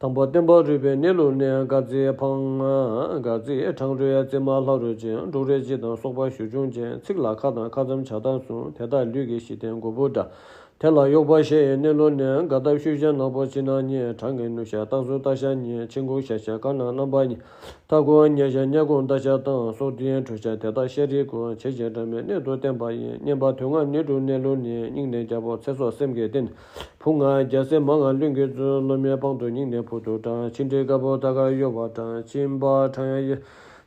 དང་པོ་བརྟན་པ་རུས་པའི་གནས་ལུགས་ནི། སྒ་རྩེ་འཕང་། སྒ་རྩེ་འཕྲང་རུས་རྩེ་མ་ལྷ་རུ་ཅན། འབྲོག་རུས་སྤྱི་དང་སོགས་པ་གཞུ་ཆུང་ཅན། ཚིགས་ལ་ཁ་དང་ཁ་མཚམས་བྱ་དང་གསུམ། དེ་དག་ལུས་ཀྱི་གཞི་རྟེན་མགོ་བོ་འདྲ། དེ་ལ་གཡོགས་པ་ཤའི་གནས་ལུགས་ནི། སྒ་བརྡབ་ཤུ་ཤ་ནག་པོ་ཕྱི་ནང་གཉིས། བྲང་གི་ནུ་ཤ་སྟག་གཟུགས་སྟག་ཤ་གཉིས། ཆིང་ཁུང་ཤ་ཤ་དཀར་ནག་རྣམ་པ་གཉིས། མཐའ་ཁུང་ཉ་ཤ་ཉ་ཁུང་རྟ་ཤ་དང་། སོགས་དེའི་གྲུ་ཤ་དེ་དག་ཤ་རིགས་དགུ། ཇེ་ཆེར་འགྲོ་མི་གནད་དུ་བསྟན་པ་ཡིན། མཉམ་པ་དོན་ལྔ་ནུས་དྲུག་གནས་ལུགས་ནི། སྙིང་ནི་རྒྱལ་པོ་ཚེ་སྲོག་སེམས་ཀྱི་རྟེན། བུ་ང་རྒྱལ་སྲས་མ་ང་ལྷུན་གྱིས་གཙོས། སློབ་མའི་དཔང་དུ་སྙིང་ནི་ཕུ་ཐུག་དྲངས། མཆིན་དྲི་དཀར་པོ་ད་གར་གཡོ་བ་དྲངས། མཆིན་པ་དྲང་ཡ།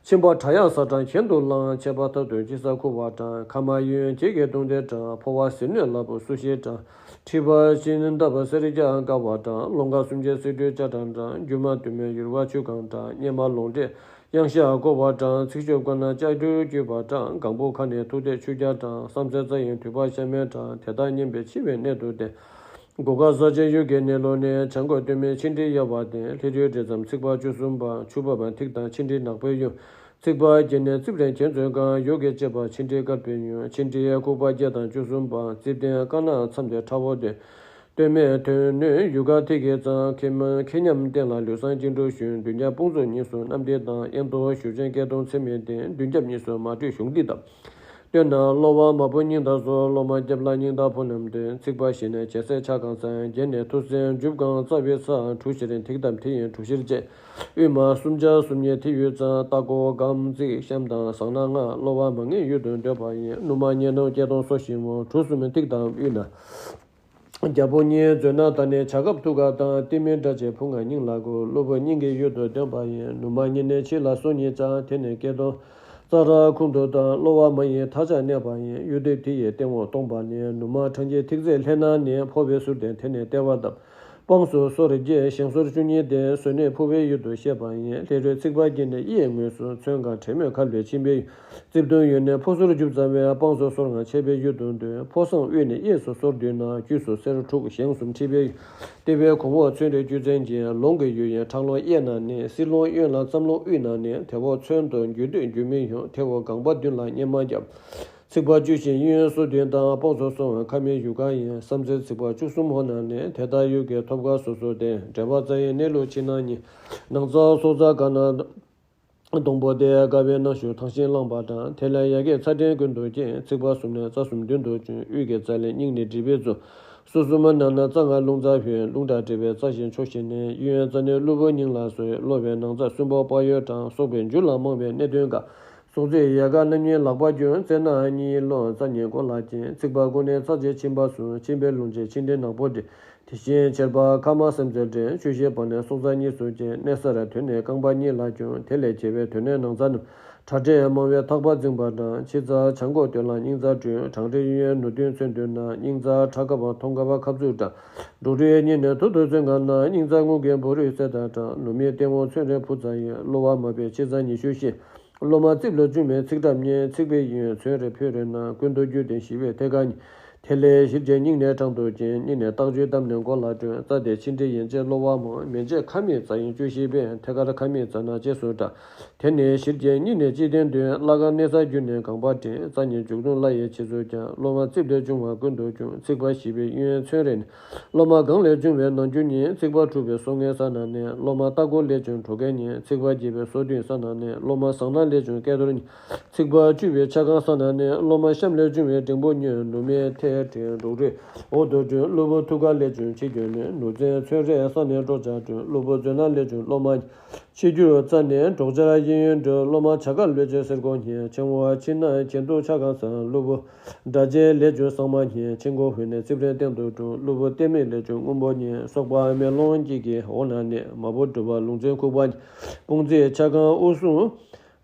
མཆིན་པ་དྲག་ཡང་ས་དྲང་གྱེན་དུ་ལངས། མཆེད་པ་ཐབ་ཏུ་ཅི་ས་ཁུ་བ་དྲངས། ཁ་མ་གཡོན་གྱད་ཀྱི་བརྡུངས་ཏེ་དྲངས། ཕོ་བ་ཟིལ་གནོན་ལ་ཕུ་སུ་ཤི་དྲངས། མཁྲིས་པ་ཅི་ནི་འདབ་པ་སེར་སྐྱ་དཀར་བ་དྲངས། ལོང་ག་སུམ་ཅན་སེ་འབྲུ་ལྕགས་དྲངས་དྲངས། རྒྱུ་མ་དུ་མའི་ཡུར་བ་ཆུ་གང་དྲངས། གཉེ་མ་ལོང་འདྲེས་གཡང་ཤ་བསྐོར་བ་དྲངས། ཚིགས་ཞབས་ཀ་ན་ལྕགས་འབྲུ་བརྒྱུས་པ་དྲངས། གང་བུ་ཁ་ནས་ཐུག་སྟེ་ཆུ་སྐྱ་དྲངས། བསམ་སེལ་རྩ་ཡི་མཐུད་པ་ཤ་མེད་དྲངས། དེ་དག་མཉམ་པའི་འཆི་བའི་གནད་དུ་བསྟན། སྒོ་ཁ་ས་ཆེན་ཡུལ་གྱི་གནས་ལུགས་ནི། བྱང་སྒོ་སྟོད་སྨད་མཆིན་དྲི་གཡོ་བ་སྟེ། ལྷེ་རུའི་འབྲས་ཙམ་ཚིགས་པ་བཅུ་གསུམ་པ། ཆུ་འབབ་པ་ཐིག་དང་མཆིན་དྲི་ནག་པོའི་གཡུ། ཚིགས་པ་བརྒྱད་ནི་རྩིབས་རིང་གྱེན་ཚོན་གང་། ཡུག་གི་ལྕེ་བ་མཆིན་དྲི་དཀར་པོའི་གཡུ། མཆིན་དྲི་ཁུག་པ་བརྒྱད་དང་བཅུ་གསུམ་པ། རྩིབས་སྟེང་དཀར་ནག་མཚམས་དེ་ཁྲ་བོ་སྟེ། སྟོད་སྨད་མཐོན་སྣོད་ཡུལ་དཀར་ཐིག་གི་རྩ། མཁས་མང་མཁས་མཉམ་བསྟན་ལ་ལུས་བསང་སྤྱི་འགྲོ་ཞུ། མདུན་རྒྱབ་དཔུང་ཚོགས་གཉིས་སུ་རྣམ་བྲེལ་དང་། གཡས་མཐོ་ཞུ་ཆེན་སྐེད་སྟོང་ཚེ་མེད་བསྟན། མདུན་རྒྱབ་གཉིས་སུ་མ་བགྲོད་གཞུང་འདི་དང་། སྟོད་ན་གློ་བ་མ་བུ་སྙིང་དར་སོགས། སློབ་མ་རྒྱབ་ལ་སྙིང་དར་ཕོ་རྣམས་ལྡན། ཚིགས་པ་བཞི་ནས་བྱེ་སེར་ཆ་གང་ས། བརྒྱད་ནས་ཐུར་སེལ་མཇུག་གང་རྩ་བའི་ས། གྲུ་བཞིར་ཐིག་གདབ་དེ་ཡི་གྲུ་བཞིར་བཅད། དབུས་མ་སུམ་བརྒྱ་སུམ་གཉིས་ཐིག་ཡོད་རྩ། རྟ་མགོ་སྒམ་བརྩིགས་གཤམ་དང་ཟངས་ནག་ལྔ། གློ་བ་མ་ངེས་ཡུལ་དུ་འདོད་པ་ཡིན། ནུ་མ་གཉེན་སྟོང་སྐེད་སྟོང་སོ་བཞི་མོ། གྲུ་གསུམ་ཐིག་གདབ་དབུས་ན། རྒྱལ་པོ་གཉིས་འཛོལ་ན་ད་ནི་བྱ་སྐབས་ཐུག་ག་དང་། ལྟེ་མི་དགྲ་ཆེ་ཕུང་ང་སྙིང་ལ་གོ། གློ་བུར་སྙིང་གི་ཡུལ་དུ་འདོད་པ་ཡིན། ནུ་མ་གཉེན་ནས་ཕྱི་ལ་སོ་གཉིས་བཅག་དེ་ནས་སྐེད་སྟོང་རྩ་ར་ཁུང་དུ་བཏང་། གློ་བ་མ་ཡིན་མཐའ་ཆགས་གནས་པ་ཡིན། གཡུ་སྡེ་དེ་ཡི་སྟེང་འོག་སྟོང་པ་ནི། ནུ་མ་འཕྲང་རྒྱས་ཐིག་རྩེ་ལྷས་ན་ནི། ཕོ་བའི་ཟུར་དེ་དེ་ནས་ལྟེ་བ་བཏབ། དཔངས་སུ་སོར་བརྒྱད་ཞེང་སོར་བཅུ་གཉིས་ཏེ། ཟོས་ནས་ཕུ་བའི་ཡུལ་དུ་བཤད་པ་ཡིན། ལྷས་རུས་ཚིགས་པ་བརྒྱད་ནས་གཡས་ངོས་སུ། ཚོན་གང་དྲེད་མོས་ཁ་ལུས་ཕྱིན་པའི་ཡུལ། རྩིབས་མདུན་ཡོད་ནས་ཕོ་ཟུར་རྒྱུ་ཙམ་པའི། དཔངས་སུ་སོར་ལྔ་ཕྱེད་པའི་ཡུལ་དུ་འདོད། ཕོ་གསང་དབུས་ནས་གཡས་སུ་སོར་བསྡུས་ན། དཀྱུས་སུ་སེར་དྲུག་ཞེང་གསུམ་འཁྲིས་པའི་ཡུལ། ལྟེ་བའི་གོང་འོག་ཚོན་རིས་རྒྱུ་མཚན་གྱིས། ལོང་གི་ཡུལ་ཡིན་ཁྲག་རླུང་གཡས་ན་ནི། བསིལ་རླུང་གཡོན་ལ་རྩམ་རླུང་དབུས་ན་ནི། དེ་འོག་ཚོན་དུ་འགྱུར་དུས་འགྱུར་མི་ཡོང་། དེ་འོག་སྒང་པ་མདུན་ལ་གཉེར་མ་བརྒྱབ། ཚིགས་པ་བཅུ་བཞི་གཡས་གཡོན་སོ་བདུན་དང་། དཔངས་སུ་སོང་བའི་ཁ་མིན་ཡུལ་གང་ཡིན། བསམ་རྩེ་ཚིགས་པ་བཅུ་གསུམ་འོག་ན་ནི། དེ་ལྟར་ཡུལ་གྱི་ཐོབ་སྐལ་སོ་སོ་སྟེ། འབྲེལ་པ་རྩ་ཡི་གནས་ལུགས་ཕྱི་ནང་གཉིས། ནང་རྩ་སོ་རྩ་ག་ན་སྡོང་པོ་སྟེ། དགའ་བའི་རྣམ་ཤུགས་ཐང་ཤིང་བླངས་པ་དང་། དེ་ལས་ཡ་གིའི་ཚ་ཕྲན་ཀུན་ཏུ་སྐྱེ། ཚིགས་པ་གསུམ་ནས་རྩ་གསུམ་མདུན་དུ་བྱོན། དབུས་ཀྱི་རྩ་ལས་སྙིང་ནི་སྒྲིབ་པའི་ཚུལ། སོ་གསུམ་ནང་ན་རྩ་ལྔ་རླུང་རྩ་ཕུད། རླུང་དྲག་སྒྲིབ་པའི་རྩ་ཞེས་ཕྱོགས་བཞི་ནས། གཡས་གཡོན་རྩ་ནི་གློ་བུར་སྙིང་ལ་སོགས། གློ་བའི་ནང་རྩ་གསུམ་པོ་བག་ཡོད་དང་། སོག་པོའི་རྒྱུ་ལ་རྨོངས་པའི་གནད་དོན་འགའ། སོག་རྩའི་ཡལ་ག་རྣམ་གཉིས་ལག་པར་གྱོན། རྩེ་ནག་གཉིས་ལོག་རྩ་གཉིས་མགོ་ལ་བཅིངས། ཚིགས་པ་ཀུན་ནས་ཚ་བྱེད་མཆིན་པ་གསུམ། མཆིན་པའི་རླུང་བྱེད་མཆིན་དྲི་ནག་པོ་འདྲེས། དེ་བཞིན་མཆེར་པ་ཁ་མ་སེམས་རྩེར་འདྲེས། ཆུ་ཤེལ་བར་ནས་སྲོག་རྩ་གཉིས་སུ་སྐྱེ། གནས་སར་དོན་ནི་རྐང་པ་གཉིས་ལ་གྱོན། དེ་ལས་གྱེས་པའི་དོན་ནི་ནང་རྩ་རྣམས། ཁྲག་དྲི་མང་བས་ཐག་པ་འཛིངས་པ་འདྲ། ཕྱི་རྩ་བྱང་ཁོག་སྟོད་ལ་སྙིང་རྩ་བྲོས། བྲང་རི་གཡས་གཡོན་ནུ་གདོང་ཚོན་བསྡུས་ན། སྙིང་རྩ་ཁྲག་ཁ་བ་མཐོང་ཁ་བ་ཁ་བཙུགས་འདྲ། འབྲོག་རུས་གཉིས་ནས་ཐུར་དུ་ཚོན་གང་ན། སྙིང་རྩ་རྔུལ་གྱི་འབུ་རུས་གསེར་ལྟར་བཀྲ། ནུ་མའི་སྟེང་འོག་ཚོན་རིས་ཕུ་རྩ་ཡི། གློ་བ་མ་བས་ཕྱི་རྩ་ཉི་ཤུ་བཞི། གློ་མ་རྩིབས་ལ་བཅུག་མེད་ཚིགས་གྲབ་གཉིས། ཚིགས་པའི་གཡོན་ཚོན་རིས་ཕུ་རེ་ན། ཀུན་ཏུ་རྒྱུ་ལྡན་ཞི་བའི་ཐད་ཀར་གཉིས། དེ་ལས་གཞིར་བྱས་སྙིང་ནས་བྲང་དུ་བཅིངས། སྙིང་ནས་རྟགས་བཅུ་བསྡམས་ནས་མགོ་ལ་བྲོས། རྩ་དེ་མཆིན་དྲི་ཡན་ཆད་གློ་བ་མང་། མན་ཆད་ཁ་མིག་རྩ་ཡན་བཅུ་བཞི་པས། ཐད་ཀར་ཁ་མིག་རྩ་ན་ལྕེ་སུ་འདྲ། དེ་ནས་གཞིར་བྱས་སྙིང་ནས་ལྕེ་སྟེང་བསྡུས། བརླ་ག་གནས་ས་བརྒྱུད་ནས་རྐང་པ་འདྲེས། རྩ་གཉིས་མཇུག་སྡོང་བརླ་ཡི་ཕྱི་ཚུལ་ཀྱང་། གློ་མ་རྩིབས་ལ་བཅུག་པ་ཀུན་ཏུ་བྱུང་། ཚིགས་པ་བཞི་པའི་གཡས་གཡོན་ཚོན་རིས་ནི། གློ་མ་སྒང་ལས་བྱུང་བའི་ནང་རྒྱུ་གཉིས། ཚིགས་པ་དྲུག་པའི་སོ་ལྔའི་ས་ན་ནི། གློ་མ་རྟ་མགོ་ལས་བྱུང་གྲོ་གའི་གཉིས། ཚིགས་པ་བརྒྱད་པའི་སོ་བདུན་ས་ན་ནི། གློ་མ་ཟངས་ནག་ལས་བྱུང་སྐེ་ཐོར་གཉིས། ཚིགས་པ་བཅུ་པའི་ཆ་གང་ས་ན་ནི། གློ་མ་གཤམ་ལས་བྱུང་བའི་འགྲེང་བུ་གཉིས། ནུ་མའི་ཐད་འདྲེས་འབྲོག་རུས་འོག་ཏུ་བྲོས། གློ་བུར་ཐུག་ཁ་ལས་བྱུང་ཕྱི་རྒྱུ་ནི། ནུ་རྩའི་ཚོན་རིས་ས་ནི་འགྲོ་བྱ་བྲོས། གློ་བུར་མཛོད་ནག་ལས་བྱུང་གློ་མ་གཉིས། ཕྱི་རྒྱུ་རྩ་ནི་འབྲོག་ཆར་གཡས་གཡོན་བྲོས། གློ་མ་བྱ་དཀར་ལུས་ཅན་སེར་མགོ་གཉིས། ཕྱི་འོག་ཕྱི་ནང་གྱེན་ཐུག་ཆ་གང་ས། གློ་བུར་དགྲ་ཆེན་ལས་བྱུང་ཟངས་མ་གཉིས། ཕྱི་མགོ་དབུས་ནས་རྩིབས་རིས་སྟེང་དུ་བྲོས། གློ་བུར་ལྟེ་མིག་ལས་བྱུང་སྔོན་པོ་གཉིས། སོག་པ་མེ་ལོང་དཀྱིལ་གྱི་འོག་ན་ནི། མ་བུ་གྲུ་པ་ལུང་ཚན་ཁུག་པ་གཉིས། དཔུང་རྩེ་ཆ་གང་དབུ་གསུམ་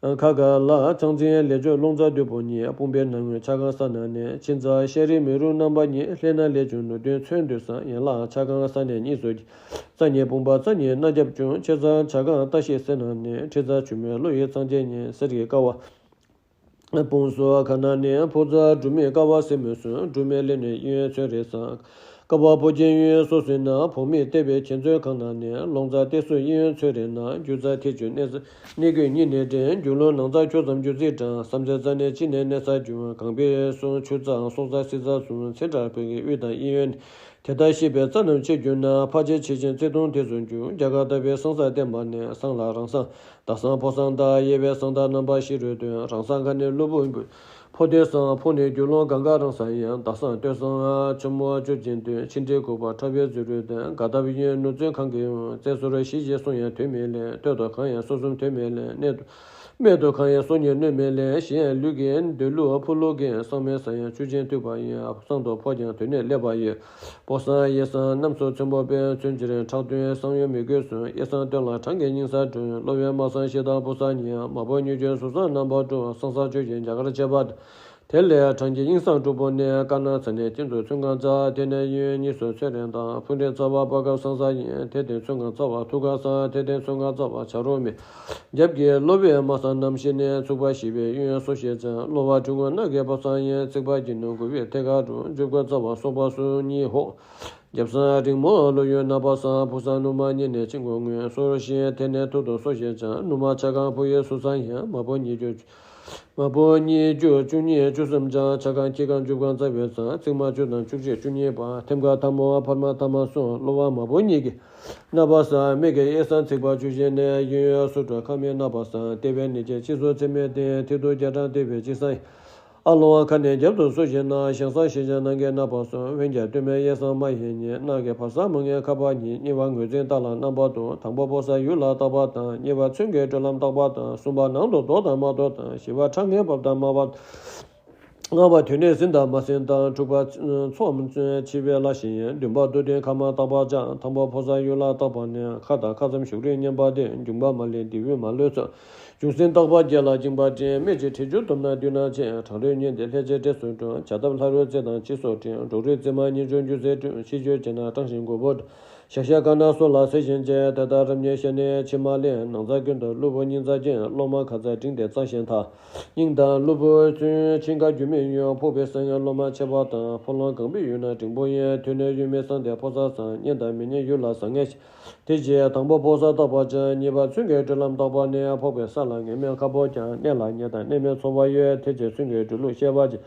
ཁ་ཁ་ལ། ཆང་འཛིན་ལས་བྱུང་རླུང་རྩ་བདུད་པོ་གཉིས། དཔུང་པའི་ནང་ངོས་ཆ་གང་ས་ན་ནི། ཕྱི་རྩ་ཤ་རིས་མི་རུ་རྣམ་པ་གཉིས། ལྷས་ན་ལས་བྱུང་ནུ་གདོང་ཚོན་བསྡུས་ས། ཡན་ལག་ཆ་གང་ས་ནས་གཉིས་སུ། རྩ་གཉིས་དཔུང་པ་རྩ་གཉིས་སྣ་རྒྱབ་བྱུང་། ཕྱི་རྩ་བྱ་གང་རྟ་ཤི་སེར་ན་ནི། མཁྲིས་རྩ་ཆུ་མིག་གློ་ཡི་གཙང་ཆེན་གཉིས། གསེར་གྱི་ཀ་བ་དཔུང་སོ་ཁ་ན་ནི། ཕོ་རྩ་འབྲུ་མིག་ཀ་བ་སེར་མོ་གསུམ། འབྲུ་མིག་ལས་ནི་གཡས་གཡོན་ཚོན་རིས་ས། ཀ་བ་ཕོ་སྐྱེས་གཡོན་གཡོན་སོ་སོའི་ནང་། བུ་མིག་ལྟེ་བའི་གྱེན་ཚོན་གང་ན་ནི། ལོང་རྩ་ལྟེ་སོ་གཡས་གཡོན་ཚོན་རིས་ན། རྒྱུ་རྩ་ཐིག་ཆུ་གནས་གནས་ཀུན་གཉིས་ནས་འདྲེས། རྒྱུ་ལོང་ནང་རྩ་ཁྱུ་ཙམ་རྒྱུ་རྩིས་འདྲ། བསམ་རྩེ་རྩ་ནི་གཅིག་ནས་གནས་ས་བྱུང་། གང་པའི་སོང་ཆུ་རྩ་སོག་རྩ་སྲིད་རྩ་གསུམ། ཚེ་འདྲ་བོད་ཀྱི་དབུས་དང་གཡས་གཡོན། དེ་ལྟར་ཤེས་པའི་རྩ་རྣམས་ཕྱེ་གྱུར་ན། ཕ་ཆེ་ཆེ་ཆེན་བརྩེ་དུང་དེ་ཚོ་འགྱུར། རྒྱ་གར་ལྟ་བུའི་བསང་ས་བསྟན་པ་ནི། བསང་ལ་རང་བསང་། བདག་བསང་ཕོ་བསང་དང་། དབྱེ་བའི་བསང་དང་རྣམ་པ་བཞི་རུ་སྟོན། རང་བསང་ཁ་ནི་གློ་བུར་འབུད། ཕོ་སྟོད་བསང་ཕོ་ནི་རྒྱུ་ལོང་གང་ག་རང་བསང་ཡིན། བདག་བསང་སྟོད་བསང་ཆུ་མོ་བཅུ་གཅིག་འདོན། མཆིན་དྲི་ཁུག་པ་ཁྲག་པའི་རྫུ་རུ་སྟོན། དགའ་ཐབས་གཡས་གཡོན་ནུ་རྩོད་གང་གི་ཡོང་། རྩེ་སོར་བཞི་བཞི་སོང་ཡང་དོན་མེད་ལས། སྟོད་དུ་གང་ཡང་སོ་གསུམ་དོན་མེད་ལས། གནད་དུ། སྨད་དུ་གང་ཡང་སོ་གཉིས་གནོད་མེད་ལས། གཞན་ཡང་ལུས་ཀྱི་འདོད་ལུགས་ཕོ་ལུགས་ཀྱི། བསང་མེད་ས་ཡང་ཆུ་ཆེན་ཐུག་པ་ཡིན། བསང་དུ་ཕོ་ཀྱང་དོན་ནི་སླེབས་པ་ཡོད། ཕོ་བསང་གཡས་བསང་རྣམས་སུ་ཚོན་པོ་དཔེ། ཚོན་གྱི་རིང་ཁྲག་བདུན་བསང་གཡོ་མི་དགོས་སུ། གཡས་བསང་སྟོད་ལ་གྲངས་ཀྱི་སྙིང་སར་བྲོས། གློ་བའི་མ་བསང་བཞི་དང་བུ་བསང་གཉིས། མ་བུ་གཉིས་ཀྱང་ཟུར་བསང་རྣམ་པར་བྲོས། བསང་ས་ཆུ་ཆེན་རྒྱ་གར་བྱེད་པ། དེ་ལས་གྲངས་ཀྱི་དབྱིངས་བསང་དྲུག་པོ་ནི། དཀར་ནག་ཚ་ནི་སྟེང་དུ་ཚོན་གང་རྩ། དེ་ནས་གཡས་གཡོན་གཉིས་སུ་ཚོན་རིས་དང་། ཕུང་འདྲེས་རྩ་བ་བར་སྐབས་བསང་ས་ཡིན། དེ་སྟེང་ཚོན་གང་རྩ་བ་ཐུག་ག་བསང་། དེ་སྟེང་ཚོན་གང་རྩ་བ་བྱ་རོག་མི། རྒྱབ་ཀྱི་གློ་བའི་མ་བསང་རྣམ་བཞི་ནི། ཚུགས་པ་བཞི་པའི་གཡས་གཡོན་སོ་བཞི་ཙམ། གློ་བ་གྲུ་ངོས་སྣ་གི་བུ་བསང་ཡིན། ཚིགས་པ་བརྒྱད་ནི་དགུ་པའི་ཐད་ཀར་དྲུག། མཇུག་པ་རྩ་བ་སོག་པ་གསུམ་གཉིས་འོག། རྒྱབ་སྲང་རིང་མོ་ལོ་ཡུན་ན་པ་སང་། བུ་སང་ནུ་མ་གཉིས་ནས་ཆིང་གོ་ངོས། སོར་ཞིང་དེ་ནས་ཐུར་དུ་སོ་ཞེས་བྱ། ནུ་མ་ཆ་གང་བུ་ཡི་སུ་སང་ཡང་། མ་བུ་གཉིས་རྒྱུ། མ་བུ་གཉིས་རྒྱུ་བཅུ་གཉིས་བཅུ་གསུམ་བྱ། ཆ་གང་ཁྱི་གང་བཅུ་གང་རྩ་བའི་ཚང་། ཚིག་མ་བཅུ་དང་བཅུ་གཅིག་བཅུ་གཉིས་པ། ཐེམ་ཀ་ཐ་མོ་ཕར་མ་ཐ་མ་སོང་། གློ་བ་མ་བུ་གཉིས་ཀྱི། ན་པ་སང་། མིག་གི་ཨེ་སང་ཚིག་པ་བཅུ་བཞི་ནས། ཡུན་ཡོད་སུ་འགྲོ་ཁ་མི་ན་པ་སང་། ལྟེ་བའི་ནི་ཅན་ཕྱི་སོ་ཚེ་མེད་སྟེང་། ཐིག་ཏུ་རྒྱ་གྲམ་ལྟེ་བའི་ཅི་སང་། ཨ་ལོང་བ་ཁ་ནས་རྒྱབ་ཏུ་སུ་ཞིག་ན། ཞང་ས་ཞེས་བྱ་ནང་གི་ན་པ་སོང་། འོན་ཀྱང་སྟོད་སྨད་གཡས་གཡོན་མ་ཡིན་གཉིས། ནང་གི་བར་ས་མ་ངེས་ཁ་པ་གཉིས། གཉིས་པ་ངོས་འཛིན་རྟ་ལ་རྣམ་པ་དུ། དང་པོ་ཕོ་གསར་ཡུལ་ལ་རྟག་པ་དང་། གཉིས་པ་ཚོན་གྱི་འགྲོ་ལམ་རྟག་པ་དང་། གསུམ་པ་ནང་དུ་ལྡོག་དང་མ་ལྡོག་དང་། བཞི་པ་ཁྲ་ངན་བབས་དང་མ་བབས། ལྔ་པ་དུས་ནས་ཟིན་དང་མ་ཟིན་དང་། དྲུག་པ་ཚོམ་འཆི་བའི་ལ་ཞིག་ཡིན། བདུན་པ་མདོར་བསྟན་ཁ་མ་རྟག་པར་སྦྱང་། ཐང་པ་ཕོ་གསར་ཡུལ་ལ་རྟག་པ་ནི། ཁ་དང་ཁ་ཙམ་ཞུགས་རིང་མཉམ་པ་སྟེ། འབྱུང་པ་མ་ལེན་འདི་བུས་མ་ལོས་ཚོམ། འབྱུང་སྲིད་རྟག་པ་བརྒྱད་ལ་འགྱིང་བ་འདྲེན། སྨད་ཀྱི་ཁྲི་ཆུ་དུམ་ན་མདུན་ན་ཆེ། གྲང་རེག་ཉིན་ཏེ་ལྷས་བྱེད་འདྲེས་སུ་བསྐྲུན། བྱ་ཐབས་ལྷ་རོལ་རྩེ་དང་སྤྱི་སོགས་འདྲེན། འབྲོག་རིགས་རྩེ་མ་ཉིན་བྱུང་རྒྱུ་ཟས་བསྐྲུན། ཤི་སྤྱོད་བྱེད་ན་སྐྲངས་ཤིང་མགོ་བོ། ཤ་ཤ་དཀར་ན་སོ་ལ་ཟེར་བཞིན་བྱེད། དེ་ལྟར་རབ་ཉེས་ཤ་ནི་ཕྱི་མ་ལེན། ནང་རྩ་ཀུན་ཏུ་གློ་བུར་སྙིང་རྩ་རྐྱེན། གློ་མ་ཁ་རྩ་འབྲིང་སྟེ་གཙང་ཞིང་ཐ། སྙིང་དང་གློ་བུར་ཚུན་ཆིང་ཁ་རྒྱུ་མེད་ཡུན། ཕོག་པའི་སང་ངེ་གློ་མ་ཆེ་བ་དང་། ཕོ་ལོང་གང་པོའི་ཡུལ་ན་འབྲིང་པོ་ཡིན། དུས་ནས་ཡུན་མི་སང་སྟེ་ཕོ་གསར་སང་། གཉེན་དང་མི་གཉེན་ཡུལ་ལ་བཟང་ངན་ཞིང་། དེ་རྗེས་དང་པོ་ཕོ་གསར་རྟག་པར་སྦྱང་། གཉིས་པ་ཚུན་གྱི་འགྲོ་ལམ་རྟག་པར་གནས། ཕོག་པའི་ས་ལ་ངེས་མེད་ཁ་ཕོ་ཀྱང་། གནས་ལ་ཉེ་དང་གནས་མེད་ཚོར་བ་ཡོད། དེ་རྗེས་ཚུན་གྱི་འགྲོ་ལུགས་ཤེས་པར་བྱེད།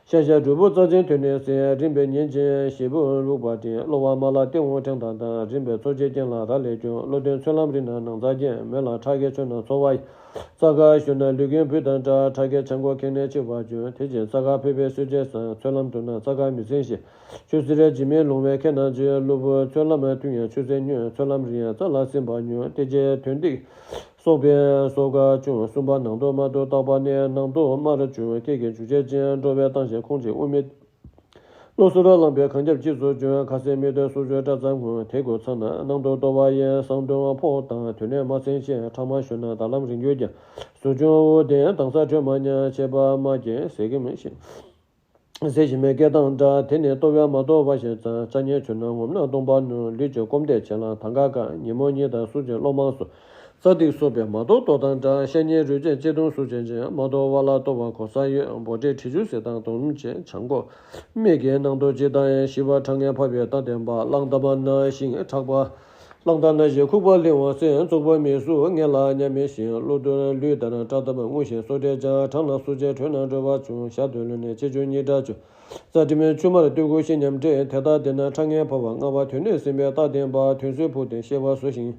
ཤ་ཤ་གྲུ་བུ་རྩ་ཆེན་དོན་ནི་ཟིན། རིམ་པས་ཉིན་གཅིག་ཞེ་བུ་ལུག་པ་དྲིན། གློ་བ་མ་ལ་སྟེ་འོང་ཕྲེང་དང་ལྡན། རིམ་པས་ཚོར་བྱེད་རྐྱེན་ལ་རག་ལས་འབྱུང་། གློ་འདོན་ཚོད་ལམ་རིང་ན་ནང་རྩ་རྐྱེན། མོད་ལ་ཁྲག་གི་ཆོད་ན་ཚོར་བ་ཡི། རྩ་ཁར་ཞོན་ན་ལུས་རྒན་བུ་དང་འདྲ། ཁྲག་གི་ཆང་ཁོག་ཁེངས་ནས་འཆི་བར་འགྱུར། དེ་རྗེས་རྩ་ཁར་ཕུད་པའི་གསོད་བྱེད་སང་། ཚོད་ལམ་དུ་ན་རྩ་ཁར་མི་ཟིན་ཞིང་། ཆུ་སེར་ལྗིད་མེད་ལོང་བའི་ཁེ་ན་ཆོད། གློ་བུར་ཚོད་ལམ་མཐུན་ཡང་ཆུ་སེར་སྙོད། ཚོད་ལམ་རིང་ཡང་རྩ་ལ་སིམ་པ་ཉུང་། དེ་རྗེས་དོན་ཏིག་སོགས་པའི་སོ་ཁ་ཆུང་། གསུམ་པ་ནང་དུ་མ་དུ་རྟག་པ་ནི། ནང་དུ་དམར་བྱུང་སྐད་ཀྱི་འཇུ་བྱེད་ཅན། འགྲོ་བའི་སྟངས་ཤེས་ཁོང་ཅིག་དབུ་མེད། བློ་གསལ་ར་ལངས་པའི་གང་རྒྱབ་གཅིག་སུ་བྱུང་། ཁ་ཟས་མིག་ཏོ་སོ་བཅུ་སྐྲ་རྩ་སྔོན། དེ་ཀོ་ཚ་ན་ནང་དུ་ལྟོ་བ་ཡིན། གསང་དོན་ཕོག་དང་དོན་ནས་མ་ཟིན་ཞིང་། ཕྲ་མ་ཞུ་ན་ད་ལམ་རིང་རྒྱུ་ཀྱང་། ཟུར་ཆུང་དབུགས་ལྡན་དྭངས་གསལ་དྲོད་མ་ཉམས། ཆད་པ་མ་སྐྱེས་ཟས་ཀྱི་མི་ཤེས། ཟས་ཞིམ་མའི་སྐད་དང་འདྲ། དེ་ནི་ལྟོ་བས་མ་ལྟོ་བ་ཞེས་བྱ། ཅ་ཉེ་ཆུ་ན་ངོམ་ན་སྟོང་པ་ནུ། ལུས་ཀྱི་སྐོམ་དད་བྱེད་ལ་དང་ག་དཀའ། ཉིན་མོ་གཉིད་དང་གསུར་གྱི་གློ་མང་སོ། རྩ་ཏིག་སོགས་པས་མ་ལྟོ་ལྟོ་དང་འདྲ། ཤ་ཉེ་རུས་ཅན་ལྕེ་དུང་སུ་ཅན་ཅན། མ་ལྟོ་བ་ལ་ལྟོ་བ་གོ་ས་ཡོད། འབོ་འདྲེ་དྲི་ཆུ་ཟེར་དང་དོང་ལུམ་ཅན། བྱང་ཁོག་མིག་གི་ནང་དུ་ཇི་ལྟར་ཡང་། ཞི་བ་ཁྲག་ངན་ཕབ་པའི་རྟགས་བསྟན་པ། གླང་དར་མ་ན་ཞིང་ཁྲག་པ། གླང་དར་ན་ཞིང་ཁུག་པ་ལེན་འོང་ཟེར། བཙོག་པ་མི་གསོད་ངན་ལ་ཉམས་མེད་ཞིང་། གློ་དུར་ལུས་དར་སྐྲ་དར་རྔུ་ཞིང་སོ་འདྲེ་སྦྱང་། གྲང་ན་སོ་ཆེ་དྲོད་ན་འགྲོ་བ་བྱུང་། ཞག་དུས་ལུས་ནས་ཆེ་ཆུང་གཉིས་འདྲ་བྱུང་། རྩ་དྲི་མེད་ཆུ་དམར་སྟོད་ཁུག་ཤི་ཉམས་འདྲེས། དེ་ལྟར་བསྡད་ན་ཁྲག་ངན་ཕོག་པ། ལྔ་པ་དོན་ནས་ཟིན་པའི་རྟགས་བསྟན་པ། དོན་ཟོས་ཕུག་སྟེ་ཤེས་པ་ཟོས་ཤིང་།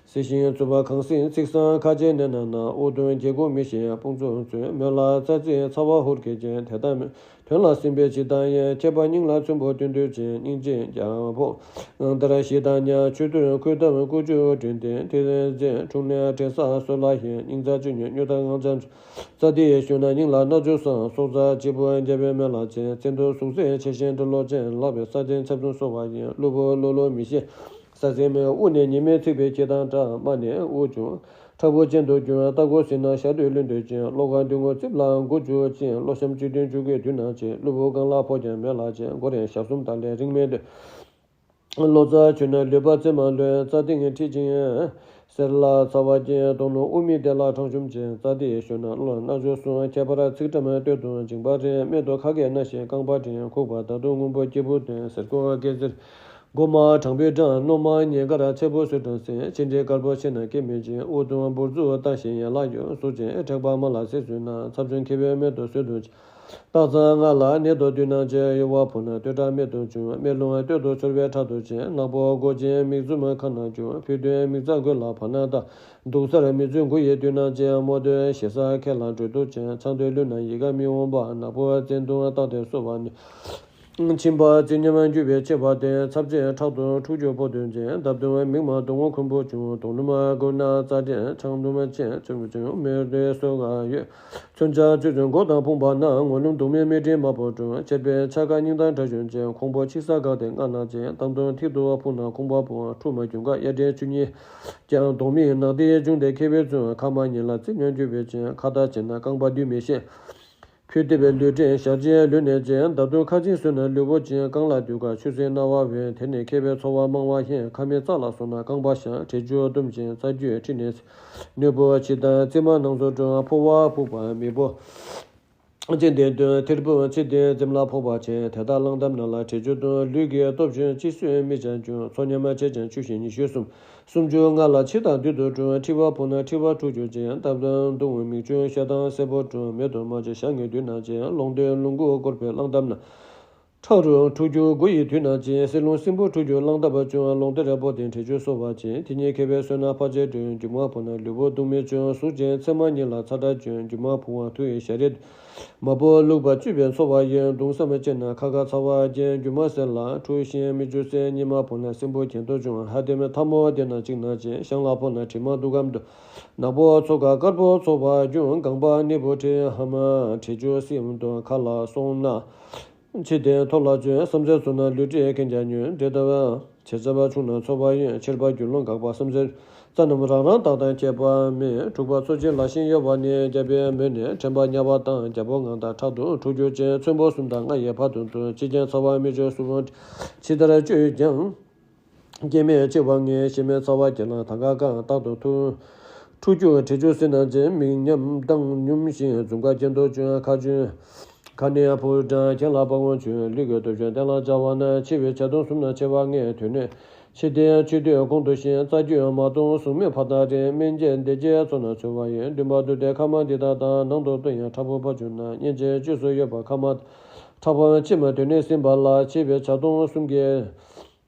ཟིན་ཞིང་རྩུབ་པ་གང་ཟིན་ཚིག་སང་ཁ་ཆེ་ནས་ན་ན། དབུགས་གདོན་རྒྱལ་སྐུ་མི་ཤེས་དཔུང་ཚོགས་མཚོན། མོད་ལ་རྩ་རྩེ་ཚ་བ་ཧུར་གྱིས་བཅད། དེ་ལྟར་མོད་དོན་ལ་ཟིན་པའི་ཇི་ལྟར་ཡིན། ཁྱད་པར་སྙིང་ལ་ཚོན་པོ་སྟོན་སྡོད་ཅིང་། སྙིང་རྗེ་རྒྱ་ཕོག་ངང་དར་ཞི་དང་ཉ། ཆུ་དུར་ཁུ་དམ་ཀུ་ཅུ་སྒྲོན་ལྡན། དེ་རྫས་འཁྲུངས་ནས་དྲན་ས་སོ་ལ་ཡིན། སྙིང་རྩ་ཆུ་ཉུལ་སྨྱོ་དང་ངང་ཚང་ཚུ། རྩ་དེ་ཞུ་ན་སྙིང་ལ་སྣ་ཆུ་སང་། སྲོག་རྩ་གཅིག་པུ་རྒྱལ་པོའི་མེ་ལ་ཆེན། བཙན་དུ་ཟུག་གཟེར་ཆེ་ཞིང་འབྲི་ལོག་ཅན། ལག་པའི་ས་སྟེང་ཚབ་ཚུན་གསོ་བ་ཡིན། གློ་བུར་གློ་ལུ་མི་ཤེས། ས་སེར་མོའི་དབུ་ནས་ཉི་མའི་ཚིག་པའི་ཁྱི་དང་འདྲ། རྨ་ནས་དབུགས་འབྱུང་། མཁྲེགས་པོ་ཅན་དུ་གྱུར། རྟ་མགོ་ཟིན་ན་ཞག་དུས་ལུས་འདོད་ཅན། གློ་ཁ་མདུན་མགོ་རྩིབ་ལ་མགོ་འཇུག་ཅིང་། གློ་གཤམ་བཅུད་ལྡན་བཅུ་གི་དུས་ན་ཆེ། གློ་བུར་རྐང་ལག་ཕོག་ཀྱང་མེ་ལ་ཆེན། མགོ་རེངས་ཞག་གསུམ་དག་ལས་རིང་མེད་དུས། གློ་རྩ་ཆུ་ན་ལུད་པ་རྩེ་མ་ལུད། རྩ་གཏིང་མཁྲིས་ཅན་གསེར་ལ་ཚ་བ་སྐྱེ། གདོང་ལུ་དབུ་མའི་སྟེང་ལ་ཁྲག་ཞུམ་ཅན། རྩ་དེ་ཞུ་ན་གློ་ལ་སྣ་ཆུ་སོང་། ཁྱད་པར་ཚིགས་ཀྲམ་སྟོད་དུ་འགྱིང་བ་རེ། སྨད་དུ་ཁ་སྐད་སྣ་ཞིང་རྐང་པ་འདྲེན། ཁུག་པ་དར་དུ་སྔོན་པོ་སྐྱིད་པོ་སྟོན། གཟེར་ཁུག་སྐེ་གཟེར། མགོ་མ་དྲང་པོའི་འགྲམ། རྣོ་མ་ཉེ་དཀར་ཚེ་པོ་སུ་དྲང་སེང་། ཕྱི་འདྲེ་དཀར་པོ་ཕྱི་ན་སྐེ་མི་འབྱིན། དབུགས་གདོན་འབུར་ཚུགས་བཏང་ཞིང་ཡན་ལག་གཡོ། གཟུགས་ཅན་མཁྲེགས་པ་མ་ལ་སེ་ཟུས་ན། ཚབ་ཆུང་ཁེ་བའི་སྨད་དུ་སུ་དུ་འབྱིན། སྟག་ཚང་ལྔ་ལ་ནད་དུ་བཏུལ་ན་ཆེ། གཡོ་བ་ཕོག་ན་སྟོད་ཁྲག་སྨད་དུ་འབྱུང་། སྨད་རླུང་སྟོད་དུ་འཆོར་བའི་ཁྲག་ཏུ་བྱེད། ནག་པོ་མགོ་ཅན་མིག་འཛུམ་ཁ་ན་འབྱུང་། ཕུད་དོན་མིག་རྩ་མགོ་ལ་བབས་ན་ལྟ། འདུག་སར་མི་བཙུན་མགོ་ཡི་བཏུལ་ན་ཆེ། རྨོ་དོན་ཞེ་ས་ཁེ་ལ་འགྲོས་དུ་བྱེད། ཚང་དོན་ལུས་ན་ཡི་ག་མི་འོང་བ། ནག་པོ་བཙན་དུང་རྟགས་དེ་གསོ་བ་ནི། མཆིན་པ་རྩི་ཉམས་འགྱུར་བའི་ཆེ་བ་སྟེ། ཚབ་ཆེན་ཁྲག་ཏུ་འཁྲུག་འགྱུར་ཕོག་དོན་ཅན། འདབ་དུང་མིག་མ་གདོང་ངོ་ཁུམ་པོ་བྱུང་། གདོང་ལུམ་མགུལ་ན་རྩ་འདྲེན། ཆང་ལུམ་ཆེན་ཆུང་ཆུང་མེར་དོའི་སོ་ག་ཡོད། མཚོན་ཆ་ཆུ་ཆུང་མགོ་དང་ཕུང་པ་ན། ངོ་ལུམ་གདོང་མི་མི་དྲིན་མ་པོ་དྲུང་། ཆད་པའི་ཆ་ག་སྙིང་དང་དྲག་ཞུན་ཅན། ཁོང་པོ་ཆིག་ས་གག་སྟེ་ལྔ་ན་ཅན། གཏམ་དུང་ཐིག་ཏུ་ཕུང་ན་ཁོང་པ་ཕུང་། འཁྲུག་མ་རྒྱུན་ག་གཡའ་འདྲེན་ཆུ་གཉིས་ཀྱང་། གདོང་མི་ནག་ཏི་འབྱུང་སྟེ་ཁེ་བའི་བཙུན། ཁ་མ་ཉིན་ལ་རྩིབ་ཉམས་འགྱུར་བའི་ཅན། ཁ་ད་བྱེད་ན་རྐང་པ་འདུས་མི་ཤེས། ཕུད་ལྟེ་བའི་ལུས་འདྲེན་ཞག་གཅིག་ལུས་ནས་ཅན། འདབ་ཏུ་ཁ་ཅིག་ཟོས་ན་ལུས་པོ་ཅན། རྐང་ལག་དུད་ཁ་ཆུ་སྲིན་རྣ་བ་འོན། དེ་ནི་མཁས་པའི་འཚོ་བ་མང་བ་ཡིན། ཁ་མི་རྩ་ལ་སོང་ན་རྐང་པ་བཤང་། དྲི་ཆུ་བཏུམ་ཅན་རྩ་རྒྱུས་ཁྲི་ནས། ནུས་པོ་ཕྱི་དང་རྩིབ་མ་ནང་སོ་དྲུང་། ཕོ་བ་ཕུག་པ་མི་བོ། ཅི་འདི་འདོན། ཐེར་འབུམ་ཚིག་འདི་འཛིན་ལ་ཕོག་པ་ཆེ། དེ་དག་གླང་འདབ་ནང་ལ་བྲིས་བཅུ་བདུན། ལུས་ཀྱི་སྟོབས་ཆུང་གཅིག་སུས་མི་བྱ་འཇུག་ཚོགས་ཉམས་ཆེ་ཅན་བཅུ་ཞེ་ཉི་ཤུ་གསུམ། སུམ་ཅུ་ལྔ་ལ་འཆི་དང་བདུད་དུ་འཁྲུངས། འཁྲི་བ་ཕོག་ན་འཁྲི་བ་དྲུག་ཅུ་ཅན། རྟ་བདུན་གདུང་མིག་ཆུང་ཤ་དང་སེར་པོ་དྲུག་མེ་ཏོག་མ་བྱེ་ཞག་ལྔའི་དུས་ན་ཅན། ཀློང་རྡོལ་ལུང་དགུ་བསྐོར་བའི་གླང་འདབ་ན། ཁྲག་རུ་དྲུག་ཅུ་དགུ་ཡི་དུས་ན་ཅན། སྲིད་ལུང་སྲིན་པོ་དྲུག་ཅུ་གླང་འདབ་བ་བྱུང་། ཀློང་རྡོལ་ར་པོ་ཏི་འབྲས་ཆུ་སོ་བ་ཅན། དེ་ཉིད་མཁས་པའི་བསོད་ནམས་ཕར་ཕྱིན་དྲུག་མཇུག་མ་ཕོག་ན་ལུས་པོ་གདུང་མིག་ཆུང་གཟུགས་ཅན་མཚན་མ་ཉིད་ལ་ཚ་དྲག་བྱུང་། མཇུག་མ་ཕོག་པ་དུ་ཡི་ཞལ་རས། མ་བུ་ལུག་པ་གཅུས་པས་འཚོ་བ་ཡི། གདུང་བསམ་ཅན་ན་ཁ་ཁ་ཚ་བ་ཅན། མཇུག་མ་གསེར་ལ་འཁྲུ་ཞིང་མིག་ཆུ་གསེར། གཉིས་མ་ཕོག་ན་སྲིན་པོ་གྱེན་དུ་བྱུང་། ཧ་དེ་མི་ཐ་མོ་དེ་ན་གཅིག་ན་ཅན། ཤང་ལ་ཕོག་ན་དྲི་མ་དུག་སྐམ་དུ། ནག་པོ་ཚོ་ཁ་དཀར་པོ་ཚོ་བ་རྒྱུ། གང་པ་ནི་བུ་ཁྲི་ཧ་མ་ཁྲི་ཆུ་སིམ་དུ་ཁ་ལ་སོང་ན། ཕྱི་དེ་ཐོ་ལ་བཅོས་བསམ་ཚད་ཚུ་ན་ལུས་བྲེད་གན་རྒྱ་ཉུལ་འདྲེ་ལྟ་བ། བྱེད་ཚ་བ་ཆུང་ན་ཚོ་བ་ཡོན་ཆེར་པ་རྒྱུ་ལོང་འགག་པ་བསམ་ཚད་རྩ་རྣམས་རང་རང་རྟགས་དང་ཁྱད་པར་མེད། དྲུག་པ་ཚོ་ཆེན་ལ་ཤིང་གཡོ་བ་ནི་རྒྱ་བའི་མོད་ནས་དྲན་པ་ཉ་བ་དང་རྒྱ་པོ་ངང་དང་ཕྲག་ཏུ་འཁྲུ་རྒྱུ་ཅན། ཚོན་པོ་གསུམ་དང་ལྔ་ཡི་བར་དུ་འདུ། ཕྱི་རྐྱེན་ཚ་བ་མི་ཆོད་སུ་བོ་ཇི་ལྟར་བཅོས་ཀྱང་། སྐྱེ་མེད་ལྕི་བ་ངས་ཞེ་མེད་ཚ་བ་སྐྱེ་ལ་ཐང་ག་གང་རྟག་ཏུ་ཐུ། འཁྲུ་སྐྱུག་དྲི་ཆུ་སྲིན་ནག་ཅན། མིག་ཉམས་དང་སྙོམས་ཤིང་འཛུམ་ཁ་གྱེན་དུ་བྱོན། ཁ་ཆུ་ཁ་ནི་ཕུ་དྲང་གྱེན་ལ་ཕ་བོང་ཆུ། ལུས་ཀྱི་སྟོབས་ཆུང་བསྟན་ལ་བྱ་བ་ན། འཆི་བའི་བྱ་གདོང་གསུམ་ན་འཆི་བ་ངས་དོན་ནི། འཆི་ལྟས་འཆི་དུས་གོང་དུ་ཞིང་རྩ་རྒྱུས་མ་གཏོང་གཟུགས་མེད་ཕ་དང་རེ། སྨན་དཔྱད་འདི་རྗེས་ཚོགས་ན་འཚོལ་བ་ཡིན། འདུན་པ་དུ་དེ་ཁ་མ་འདི་དག་དང་ནང་དུ་སྟོན་ཡང་ཁྲ་བོ་ཕ་ཆུ་ན། གཉན་ཆེན་བཅུ་སུ་ཡོད་པ་ཁ་མ་ཁྲ་བོ་ཕྱི་མ་དོན་ནི་ཟིན་པ་ལ། འཆི་བའི་བྱ་གདོང་གསུམ་གྱི།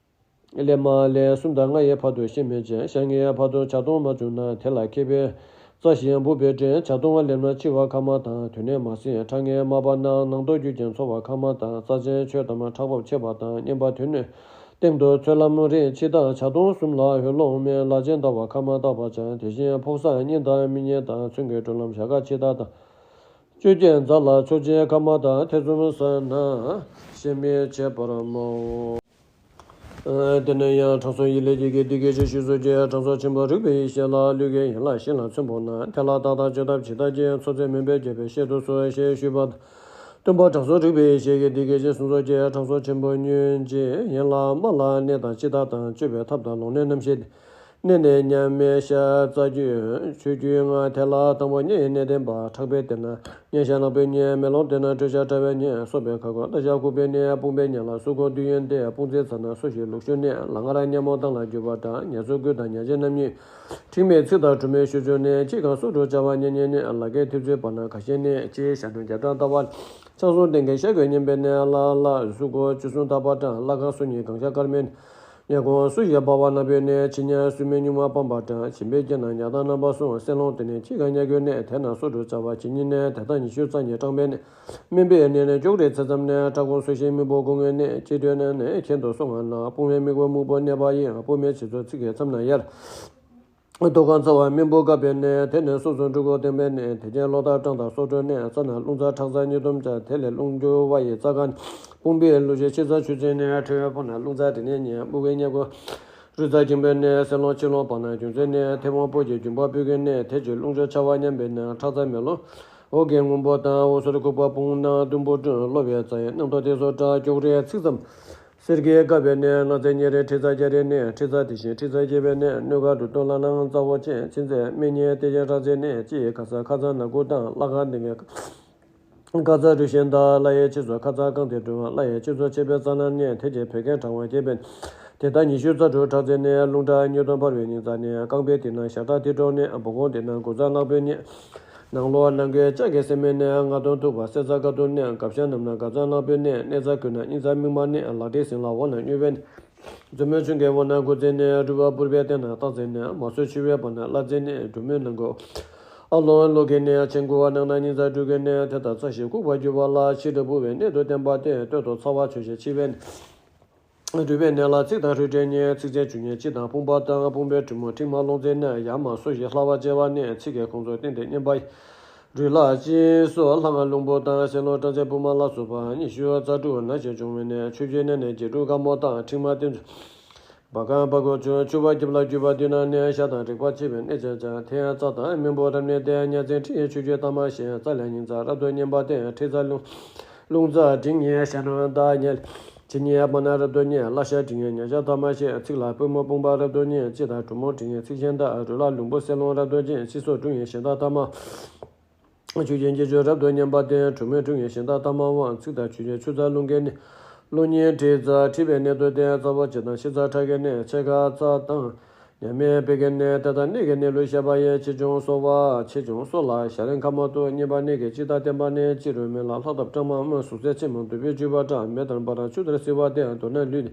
ལས་མ་ལས་གསུམ་དང་ལྔ་ཡི་བར་དུ་ཤི་མེད་ཅིང་། ཞག་ལྔའི་བར་དུ་བྱ་གདོང་མ་བྱུང་ན། དེ་ལ་མཁས་པས་རྩ་ཞིང་འབུབ་པའི་དྲིན། བྱ་གདོང་ལེབ་ན་འཆི་བ་ཁ་མ་དང་། དོན་ནི་མ་ཟིན་ཁྲག་ངན་མ་སྦར་ན། ནང་དུ་རྒྱུ་རྐྱེན་ཚོར་བ་ཁ་མ་དང་། རྩ་ཆེན་ཆོས་དམ་ཁྲག་འབབ་ཆེ་བ་དང་། གཉན་པ་དོན་ནི་སྟེང་དུ་ཚོད་ལམ་རིང་། འཆི་བདག་བྱ་གདོང་གསུམ་ལ་འོད་ལོང་མེད། ལག་ཆེན་ལྟ་བ་ཁ་མ་བཏགས་པ་ཅན། དེ་བཞིན་ཕོག་ས་གཉེན་དང་མི་གཉེན་དང་། མཚོན་གྱི་གྲུ་ལམ་བྱ་དཀར་འཆི་བདག་དང་། གཅོད་བྱེད་མཛའ་ལ་ཚོགས་ཆེན་ཁ་མ་དང་། ཐེ་ཚོམ་ཟ་ན་ཤེས་མི་བྱེད་པར་སྨྲའོ། དེ་ནས་ཡང་དྲང་སྲོང་ཡིད་ལས་སྐྱེས་ཀྱིས་འདི་སྐད་ཅེས་ཞུས་སོ། ཀྱེ་དྲང་སྲོང་ཆེན་པོ་རིག་པའི་ཡེ་ཤེས་ལ། ལུས་ཀྱི་ཡན་ལག་ཤིང་ལ་མཚོན་པོ་ན། དེ་ལ་བརྟག་དང་དཔྱོད་ཐབས་ཇི་ལྟར་བགྱི། ཚོགས་རྫས་མུན་པས་བསྐྱེད་པའི་གཤེད་དུ་གསོལ། ཞེས་ཞུས་པ། སྟོན་པ་དྲང་སྲོང་རིག་པའི་ཡེ་ཤེས་ཀྱིས་འདི་སྐད་ཅེས་གསུངས་སོ། ཀྱེ་དྲང་སྲོང་ཆེན་པོ་ཉོན་ཅིག་ཡན་ལག་དམར་ལ་གནས་དང་ལྕི་རྟགས་དང་། གཅོད་པའི་ཐབས་དང་ལོག་གནས་རྣམ་བཤད། གནས་ནས་ཉམས་དམས་ཤ་རྩ་རྒྱུས་ཆོས་རྒྱུད་ལྔ། དེ་ལ་དང་པོ་གཉེན་ཡིད་གནས་བརྟན་པ། ཕྲག་པའི་སྟེང་ན་གཉན་ཤ་ནག་པོའི་གཉན། མེ་ལོང་སྟེང་ན་དྲོད་ཤ་དྲ་བའི་གཉན། སོགས་པའི་ཁ་སྐོམ་རྟ་ཤ་ཁུག་པའི་གཉན། དཔུང་པའི་གཉན་ལ་གཟུགས་ཁོག་རྡུལ་གཡོན་ཏེ། དཔུང་མཛེས་ཚ་ན་སོ་ཞིག་ལུག་ཤུ་གནས། ལ་ངར་སྙན་མོ་གདངས་ལ་འགྱུར་བ་དང་། ཉ་ཚུ་རྒོད་དང་ཉ་ཆེན་རྣམ་གཉིས། ཁྲིག་མེད་ཚིག་དང་གྲུ་མེད་ཤུ་ཅུ་གནས། ཅི་གང་སོ་དྲུག་བྱ་བ་གཉེན་ཉེ་གནས། ལ་ཀའི་ཐིབས་ཚུལ་བར་ན་ཁ་ཤས་གནས། ཅེས་ཞབས་དྲུང་རྒྱ་གྲམ་ལྟ་བ། ཆང་གསུམ་སྟེང་གི་ཤ་གོས་མཉམ་པའི་གནས། ལ་ལ་གཟུགས་ཁོག་བཅུ་གསུམ་ཐག་པ་གྲངས། ལྷ་ཁང་སོ་གཉིས་གང་ཤར་དཀར་མོའི་གནས། ཉ་གོང་སུ་ཡི་འབར་བ་ནག་པོའི་གནས། ཕྱི་ཉ་སུ་མའི་སྨྱུག་མ་སྤངས་པ་གྲངས། བྱིན་པའི་རྐྱེན་དང་ཉ་གདངས་རྣམ་པ་གསུམ། སེར་ལོང་དེ་ནས་ཕྱི་ཁ་ཉ་གོའི་གནས། དེ་ན་སོ་དྲུག་བྱ་བ་ཇི་སྙེད་གནས། དེ་དག་ཉི་ཤུ་རྩ་གཉིས་སྐྲངས་པའི་གནས། སྨིན་པའི་གནས་ནི་ཅོག་རིའི་ཚེ་མཚམས་ནས། ཁྲག་ཁུང་སོ་ཤིང་སྨིན་པོ་སྒོ་ངའི་གནས། སྤྱི་མཐོའི་གནས་ནི་གྱེན་དུ་སོ་ལྔ་ན། དཔུང་བའི་མིག་པོ་སྨུག་པོ་གནས་པ་ཡི། དཔུང་བའི་ཕྱི་ཚུལ་ཚིགས་ཀྱི་མཚམས་ན་ཡར། མདོ་ཁམས་ཚ་བ་སྨིན་པོ་བཀབ་པའི་གནས། དེ་ནས་སོ་སོ་འབྲུ་གུ་སྟེང་པའི་གནས། དེ་རྐྱེན་ལོ་ཟླ་གྲངས་དང་སོ་དྲུག་གནས། རྩ་ན་རླུང་རྩ་ཁྲག་རྩ་གཉིས་བསྡོམས་ཀྱང་། དེ་ལས་རླུང་རྒྱུ་བ་ཡི་རྩ་ཁ་ནས། དཔུང་པའི་ལུས་ཤེས་ཕྱི་རྩ་ཆུ་ཚན་ནས། ཁྲོ་བའི་ཕོ་ན་རླུང་རྩ་དྲི་ནས་ཉེ། སྨུག་པའི་གཉན་གོ་རུས་རྩ་འགྱིང་པོའི་གནས། སེར་ལོང་ཕྱི་ལོང་བར་ན་རྒྱུ་མཚན་གནས། མཐེ་བོང་སྤུ་གྱི་རྒྱུ་འབའ་སྤུ་གུའི་གནས། དེ་རྗེས་རླུང་རྒྱུ་ཆ་བ་མཉམ་པའི་གནས། ཁྲག་རྩ་མེ་ལོང་འོག་གི་སྔོན་པོ་དང་། འོག་ཟུར་ལྐུགས་པ་དཔུང་ནང་ཟླུམ་པོ་དྲུང་། གློ་བའི་རྩ་ཡི་རྣམ་རྟོག་དེ་སོ་བྲལ། ཅོག་རིའི་ཚིགས་མཚམས། གསེར་གྱིས་བཀབ་པའི་གནས། སྣ་རྩེ་གཉན་རིགས་མཁྲིས་རྩ་རྒྱ་རིགས་གནས། མཁྲིས་རྩ་དེ་བཞིན་མཁྲིས་རྩ་སྐྱེས་པའི་གནས། སྣོད་ཁ་རུས་གདོང་ལྷ་ནང་རྩ་བོ་ཅན། མཁྲིས་རྩའི་སྨན་གཉན་ལྟེ་བའི་རྩ་རྩེའི་གནས། ལྕེ་ཡི་ཁ་ཚ་ཁ་ཚ་ན་དགུ་དང་། ལྷ་ཁང་སྟེང་གི་ཁ་ཚ་རུས་ཤིང་དང་། བརླ་ཡི་ཕྱི་ཚུལ་ཁ་ཚ་རྐང་མཐིལ་དྲུང་། བརླ་ཡི་ཕྱི་ཚུལ་ཕྱེད་པའི་རྩ་ནང་གནས། དེ་རྗེས་བད་ཀན་གྲང་བ་སྐྱེས་པའི་གནས། དེ་དག་ཉི་ཤུ་རྩ་དྲུག་ཁྲག་རྩའི་གནས། རླུང་ཁྲག་གཉིས་བསྡོམས་འཕར་བའི་སྙིང་རྩ་གནས། རྐང་པའི་སྟེང་ན་ཞབས་ཁྲ་མཐིལ་དྲུང་གནས། སྦོ་ཁུང་སྟེང་ན་མགུལ་རྩ་ནག་པོའི་གནས། ནང་ལོགས་ནང་གི་ལྕགས་ཀྱི་སེན་མོའི་གནས། ལྔ་སྟོང་ཐུག་པ་གསེར་རྩ་ཁ་ཐུག་གནས། སྒ་ཤ་གནམ་ན་སྒ་རྩ་ནག་པོའི་གནས། གནས་རྩ་ཀུན་ན་སྙིང་རྩ་སྨིན་མ་གནས། ལག་མཐིལ་སེང་ལ་འོག་ན་སྨྱུག་པའི་གནས། མཛུབ་མོ་ཆུང་གི་འོག་ན་དགུ་རྩའི་གནས། རུས་པ་ཕུར་པའི་སྟེང་ན་སྟག་རྩའི་གནས། མ་སོས་ཆུ་བོའི་བར་ན་བརླ་རྩའི་གནས། གྲུ་མོའི་ནང་ཁོག་ཨ་ལོང་གློ་གི་གནས། མཆན་ཁུ་བ་ནང་ན་སྙིང་རྩ་དྲུག་གི་གནས། དེ་དག་རྩ་ཞིག་ལྐུགས་པར་གྱུར་པ་ལ། ཕྱི་དྲོ་ཕུ་བའི་གནད་དུ་བསྟན་པ་སྟེ། སྟོད་དུ་ཚ་བ་ཆུ་ཞིག་འཆི་བའི་གནས། རུས་པའི་གནས་ལ་ཚིགས་དང་རུས་འབྲེལ་གཉིས། ཚིགས་ཆེན་བཅུ་གཉིས་སྤྱི་དང་དཔུང་པ་དང་། དཔུང་པའི་གྲུ་མོ་མཁྲིག་མ་ལྷུང་བཟེད་གནས། ཡར་མར་སོ་བཞི་ལྷ་བ་བྱེ་བ་གནས། ཚིགས་ཀྱི་ཁོང་ཚོ་སྟེང་དེ་མཉམ་པ་ཡི། རུས་ལ་སྤྱི་སོ་ལྷ་ང་ལུང་པོ་དང་། སེང་ལོ་སྤྲང་ཚེ་སྤུ་མ་ལ་སོགས་པ། ཉི་ཤུ་རྩ་དྲུག་ན་ཞིང་འབྱུང་བའི་གནས། ཆུ་བཞི་གནས་ནི་བྱེ་དྲུག་དཀར་མོ་དང་། མཁྲིག་མ་སྟེང་ཚུ་བ་གང་བ་གོ་ཆུ། ཆུ་བ་རྒྱབ་ལ་རྒྱུ་བ་མདུན་ན་གནས། ཤ་དང་རེག་པ་ཆེ་བའི་གནས་ཆེ་ཆུང་། དེ་ཡང་རྩ་དང་སྨིན་པོ་རབ་གནས་ཏེ། གཉའ་ཚན་མཁྲིས་ཆུ་རྒྱུས་ལྟ་མ་ཤེས། རྩ་ལས་སྙིང་རྩ་རབ་ཏུ་མཉེན་པ་སྟེ། མཁྲིས་རྩ་རླུང་རླུང་རྩ་འབྲིང་ངེ་ཤ་ནོར་བདག་ཉལ། ཇི་སྙེད་པ་ན་རབ་ཏུ་མཉེན། བརླ་ཤ་འབྲིང་ངེ་ཉ་ཤ་ཐ་མ་ཤེས། ཚིགས་ལ་པུས་མོ་དཔུང་པ་རབ་ཏུ་མཉེན། སྤྱི་དང་གྲུ་མོ་འབྲིང་ངེ་ཚིགས་ཆེན་དང་། རུས་ལ་ལུང་པོ་སེར་ལོང་རབ་ཏུ་འབྱིན། སྤྱི་སོ་འབྲིང་ངེ་ཞེ་ད་ཐ་མ། ཆུ་སྐྱེས་སྐྱེ་མཆེད་རབ་ཏུ་ཉམས་པ་སྟེ། དྲི་མེད་དྲི་ངན་གཞན་དག་ཐ་མ་དབང་། ཚིགས་དང་ཆུ་སྐྱེས་ཆུ་རྩ་རླུང་གི་ནད། རླུང་ཉིད་མཁྲིས་རྩ་མཁྲིས་པའི་ནད་དུ་བསྟེན། རྩ་བ་སྤྱི་དང་ཤི་ཚ་ཁྲག་གི་ནད། མཆེད་ཁ་རྩ་དང་ཉ་སྨད་པའི་གི་ནད། དེ་དག་སྣེ་གི་ནད་ལུས་བཤད་པ་ཡིན། ཆེ་ཆུང་གསོ་བ། ཆེ་ཆུང་གསོ་ལ་ཞྭ་རིང་ཁ་མ་ཏོག་གཉིས་པ་སྣེ་གི་སྤྱི་དང་བརྟན་པ་ནི། སྤྱི་རུ་མེ་ལ་ལྷག་ཐབས་སྐྲག་མ་སྨོས། ཟུག་གཟེར་ཆེན་མོ་འདུས་པའི་བཅུད་པ་སྐྲག་མེ་ལྟར་འབར་ཆུ་ལྟར་བསིལ་བ་སྟེ། མདོར་ན་ལུས་ནི་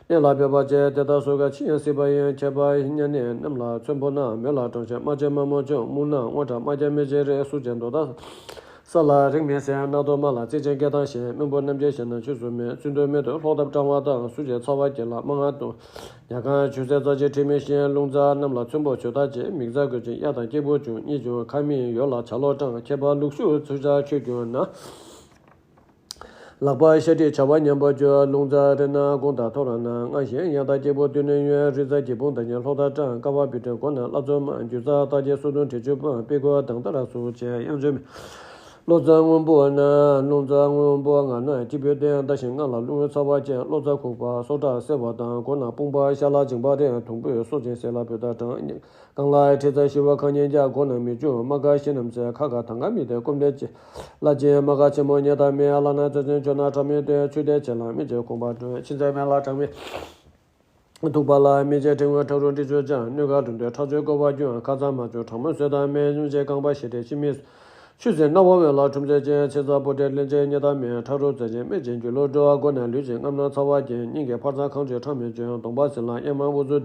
གནད་ལ་འབད་པ་བྱས། དེ་དག་སོ་ག་ཕྱི་ཡང་སྲིད་པ་ཡིན། ཁྱད་པར་གཉན་ནད་གནམ་ལ་ཚོན་པོ་ན། མེ་ལ་གྲང་ཆེ་རྨ་ཆེན་རྨ་མོ་ཆུ། སྨུག་ནག་སྔོ་ཁྲག་རྨ་རྒྱལ་མེ་ལྕེ་རེད། སུ་ཅན་མདོ་དང་ས་ལ་རིང་མིན་ཟེར། རྣག་ཏོ་རྨ་ལ་རྩིས་ཅན་སྐད་དང་ཞེན། རྨེན་བུ་རྣམ་འབྱེད་ཞེ་ན་ཆུ་སུ་མེད། བཙུན་དུ་མེ་དུ་ལྷོག་ཐབས་སྐྲང་བ་དང་། སུ་ཅན་ཚ་བ་སྐྱེ་ལ་རྨ་ང་དུ། ཉ་རྐང་ཆུ་སེར་རྩ་ཆེ་དྲི་མེད་ཞན། རླུང་རྩ་གནམ་ལ་ཚོན་པོ་ཆུ་ལྟར་བྱེད། མིག་རྩ་གོས་ཆེན་གཡའ་དང་སྐྱིགས་བུ་ཆུ། གཉིས་བྱུང་ཁ་མིག་ཡོ་ལ་བྱ་ལོག་སྐྲང་། ཁྱད་པར་ལུག་ཤུགས་ཚུ་ཆ་ཆོས་བྱུང་ན། ལག་པ་ཤ་དྲི་བྱ་བ་ཉམས་པ་བཅོས། རླུང་རྩ་རེ་ན་དགུང་དང་ཐོར་ན། རྔ་ཞིང་གཡང་དང་སྐྱིགས་བུ་དུད་ནི་ཡོད། རི་རྩ་སྐྱིད་ཕུང་དང་ཉེ་ལྷོག་ཐག་སྐྲང་། ཀ་བ་བི་ཏྲ་མགོ་ན་བླ་མཚོ་མ། རྒྱུ་རྩ་རྟགས་ཅན་སོ་བདུན་དྲི་ཆུ་སྤུན། པི་ཀོ་དང་ཏ་ར་སུ་ཅན་གཡང་ཆུ་མེ། གློ་རྩ་སྔོན་པོ་ན། རླུང་རྩ་སྔོན་པོ་ང་ན་སྐྱིད་པོའི་སྟེང་ལྟ་ཞིང་རྔ་ལ་རླུང་ཚ་བ་ཅན། གློ་རྩ་ཁུག་པ་སོ་ཁྲག་སེར་བ་དང་། མགོ་ན་དཔུང་པ་ཤ་ལ་འཇིང་པ་རེད། དུང་པོའི་སོ་ཅན་སེར་ལ་བུད་ད་གྲང་། རྐང་ལག་མཁྲིས་རྩ་ཤི་བ་ཁ་ཉིན་རྒྱག་མགོ་ན་མི་བཅུ་རྨ་ཁ་ཤི་རྣམས་ཚེ་ཁ་ཁ་ཐང་ཁ་མི་དེ་སྐོམ་དེ་ཅི། བླ་ཅན་རྨ་ཁ་ཆེན་མོ་ཉེ་ཐག་མེད། བླ་ན་ཚེ་ཚན་ཆོ་ན་ཁྲག་མི་དེ་ཆུ་དེ་ཆེ་ལ་མི་ཆེ་ཁོང་པ་སྒྲོན། ཕྱི་མཚན་མེད་ལ་གྲང་མི། ཐུག་པ་ལ་མི་ཆེ་གྲང་བའི་ཁྲག་རུ་འདྲི་ཆོ་ཅང་སྣོད་ཁ་གྲུང་དེ་ཁྲག་ཆོས་བསྐོལ་བ་རྒྱུན། ཁ་ཚ་མ་ཆོ་གྲང་མོ་ཟོས་དང་མེད་ཉུང་ཆེ་རྐང་པ་ཤི་དེ་ཤི་མི། ཆུ་སྲིན་སྣ་བ་བས་ལ་ཁྲུམ་ཚད་ཅན། ཕྱི་ས་པོ་ཏྲའི་ལན་ཅན་ཉེ་ཐག་མེད། ཁྲག་རུ་རྩ་ཅན་སྨད་ཅན་རྒྱུ་ལུ་འགྲོ་བ། མགོ་ན་ལུས་ཅན་རྔམ་ན་ཚ་བ་ཅན། སྙིང་གི་འཕར་རྩ་ཁང་ཆོས་ཁྲག་མི་ཅན། གདོང་པ་སྲིན་ལ་གཡེར་མ་འུ་ཚུ་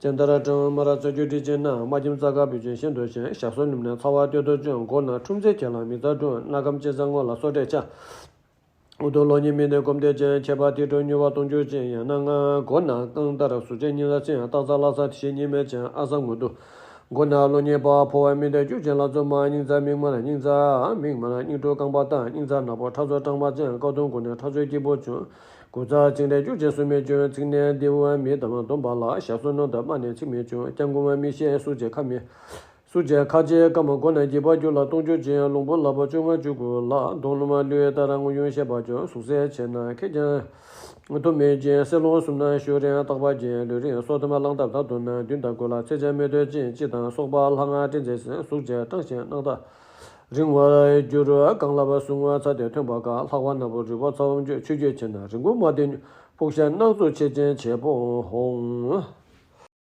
ཅན། ཏ་ར་ཀྲང་མ་ར་རྩ་རྒྱུ་དྲི་ཅན་ན། རྨ་ཁྱིམ་རྩ་དཀར་བུ་ཅན་ཤིན་ཏུ་ཞན། ཞག་སོ་ལུམ་ནས་ཚ་བ་སྟོད་དུ་བཅུན། མགོ་ན་ཁྲུམ་ཚད་ཁྱེད་ལ་མི་རྩ་དྲུང་། སྣ་ཁམས་ལྕེ་རྩ་སྔོ་ལ་སོ་ཏྲས་ཆ། འུ་ཐུག་གློ་སྙིང་མི་ནི་སྐོམ་དེ་ཅན། ཁྱད་པར་ཏི་ཏྲོ་མྱུར་བ་གཏོང་རྒྱུ་ཅན། ཡང་ན་ང་མགོ་ན་རྐང་ལྟར་ཟུག་ཅན་སྙིང་ལ་ཚིང་། སྟག་རྩ་ལྷ་རྩ་དེ་ཤེས་གཉིས་མེད་ཅན། ཨ་ས་ངུ་དུ། མགོ་ན་གློ་སྙིང་པ་ཕོ་བ་མི་འདྲ་རྒྱུ་ཅན་ལ་བཙོ་མ། སྙིང་རྩ་མིག་དམར་སྙིང་རྩ་མིག་དམར་སྙིང་དྲུག་རྐང་པ་བཏང་། སྙིང་རྩ་ནག་པོ་ཁྲག་མཚོ་སྐྲངས་པ་ཅན། ཀའུ་ཐུང་མགོ་ནས་ཁྲག་མཚོའི་སྐྱིད་པོ་བྱུང་། མགོ་རྩ་ཚིགས་འདྲའི་རྒྱུ་ཅན་སུ་མི་བྱུང་། ཚིགས་ནས་ལྡེའུ་མི་དམ་འདོམས་པ་ལ། ཞག་སོ་སྣུམ་དང་རྨ་ནས་ཚིགས་མི་བྱུང་། སྐྱབས་མགོན་མ་མི་ཤེས་སུ་བྱེད་ཁ་མི། སུ་བྱས་ཁ་རྗེ་ཀ་མ་མགོ་ན་སྐྱིད་པ་རྒྱུ་ལ་གཏོང་རྒྱུ་ཅན། རླུང་བུ་ལ་པ་བཅོ་ལྔ་བཅུ་དགུ་ལ། གདོང་ལུ་མ་ལུས་ཏ་ར་ངུ་ཡུང་བཤད་པ་བྱུང་། ཟུག་གཟེར་ཆེ་ན་ཁེ་ཀྱང་ཐུབ་མེད་ཅན། སེ་ལོང་གསུམ་ན་ཤུ་རེང་རྟག་པ་ཅན། ལུས་རིང་སོ་ཐུ་མ་གླང་ཐབས་ཐ་དུ་ན། བདུན་དང་དགུ་ལ་ཚེ་ཆེན་མེ་ཏོག་ཅན། སྤྱི་དང་སོགས་པ་ལྷ་ང་སྤྲིན་མཛེས་ཟིན། ཟུག་བྱས་སྐྲངས་ཤིང་རྣག་ཐག་རིང་བར་འགྱུར། རྐང་ལག་པ་ཟུང་ང་ཚ་དེ་ཐོན་པ་དཀའ། ལྷག་པ་ན་བུ་རུས་པ་ཚ་བ་འགྱུར། ཆུ་རྒྱུས་ཆེ་ན་རིང་པོ་མ་བསྟེན། ཕུག་ཤ་རྣག་བཙོག་ཆེ་ཅན་བྱེད་པོ་ཧོང་།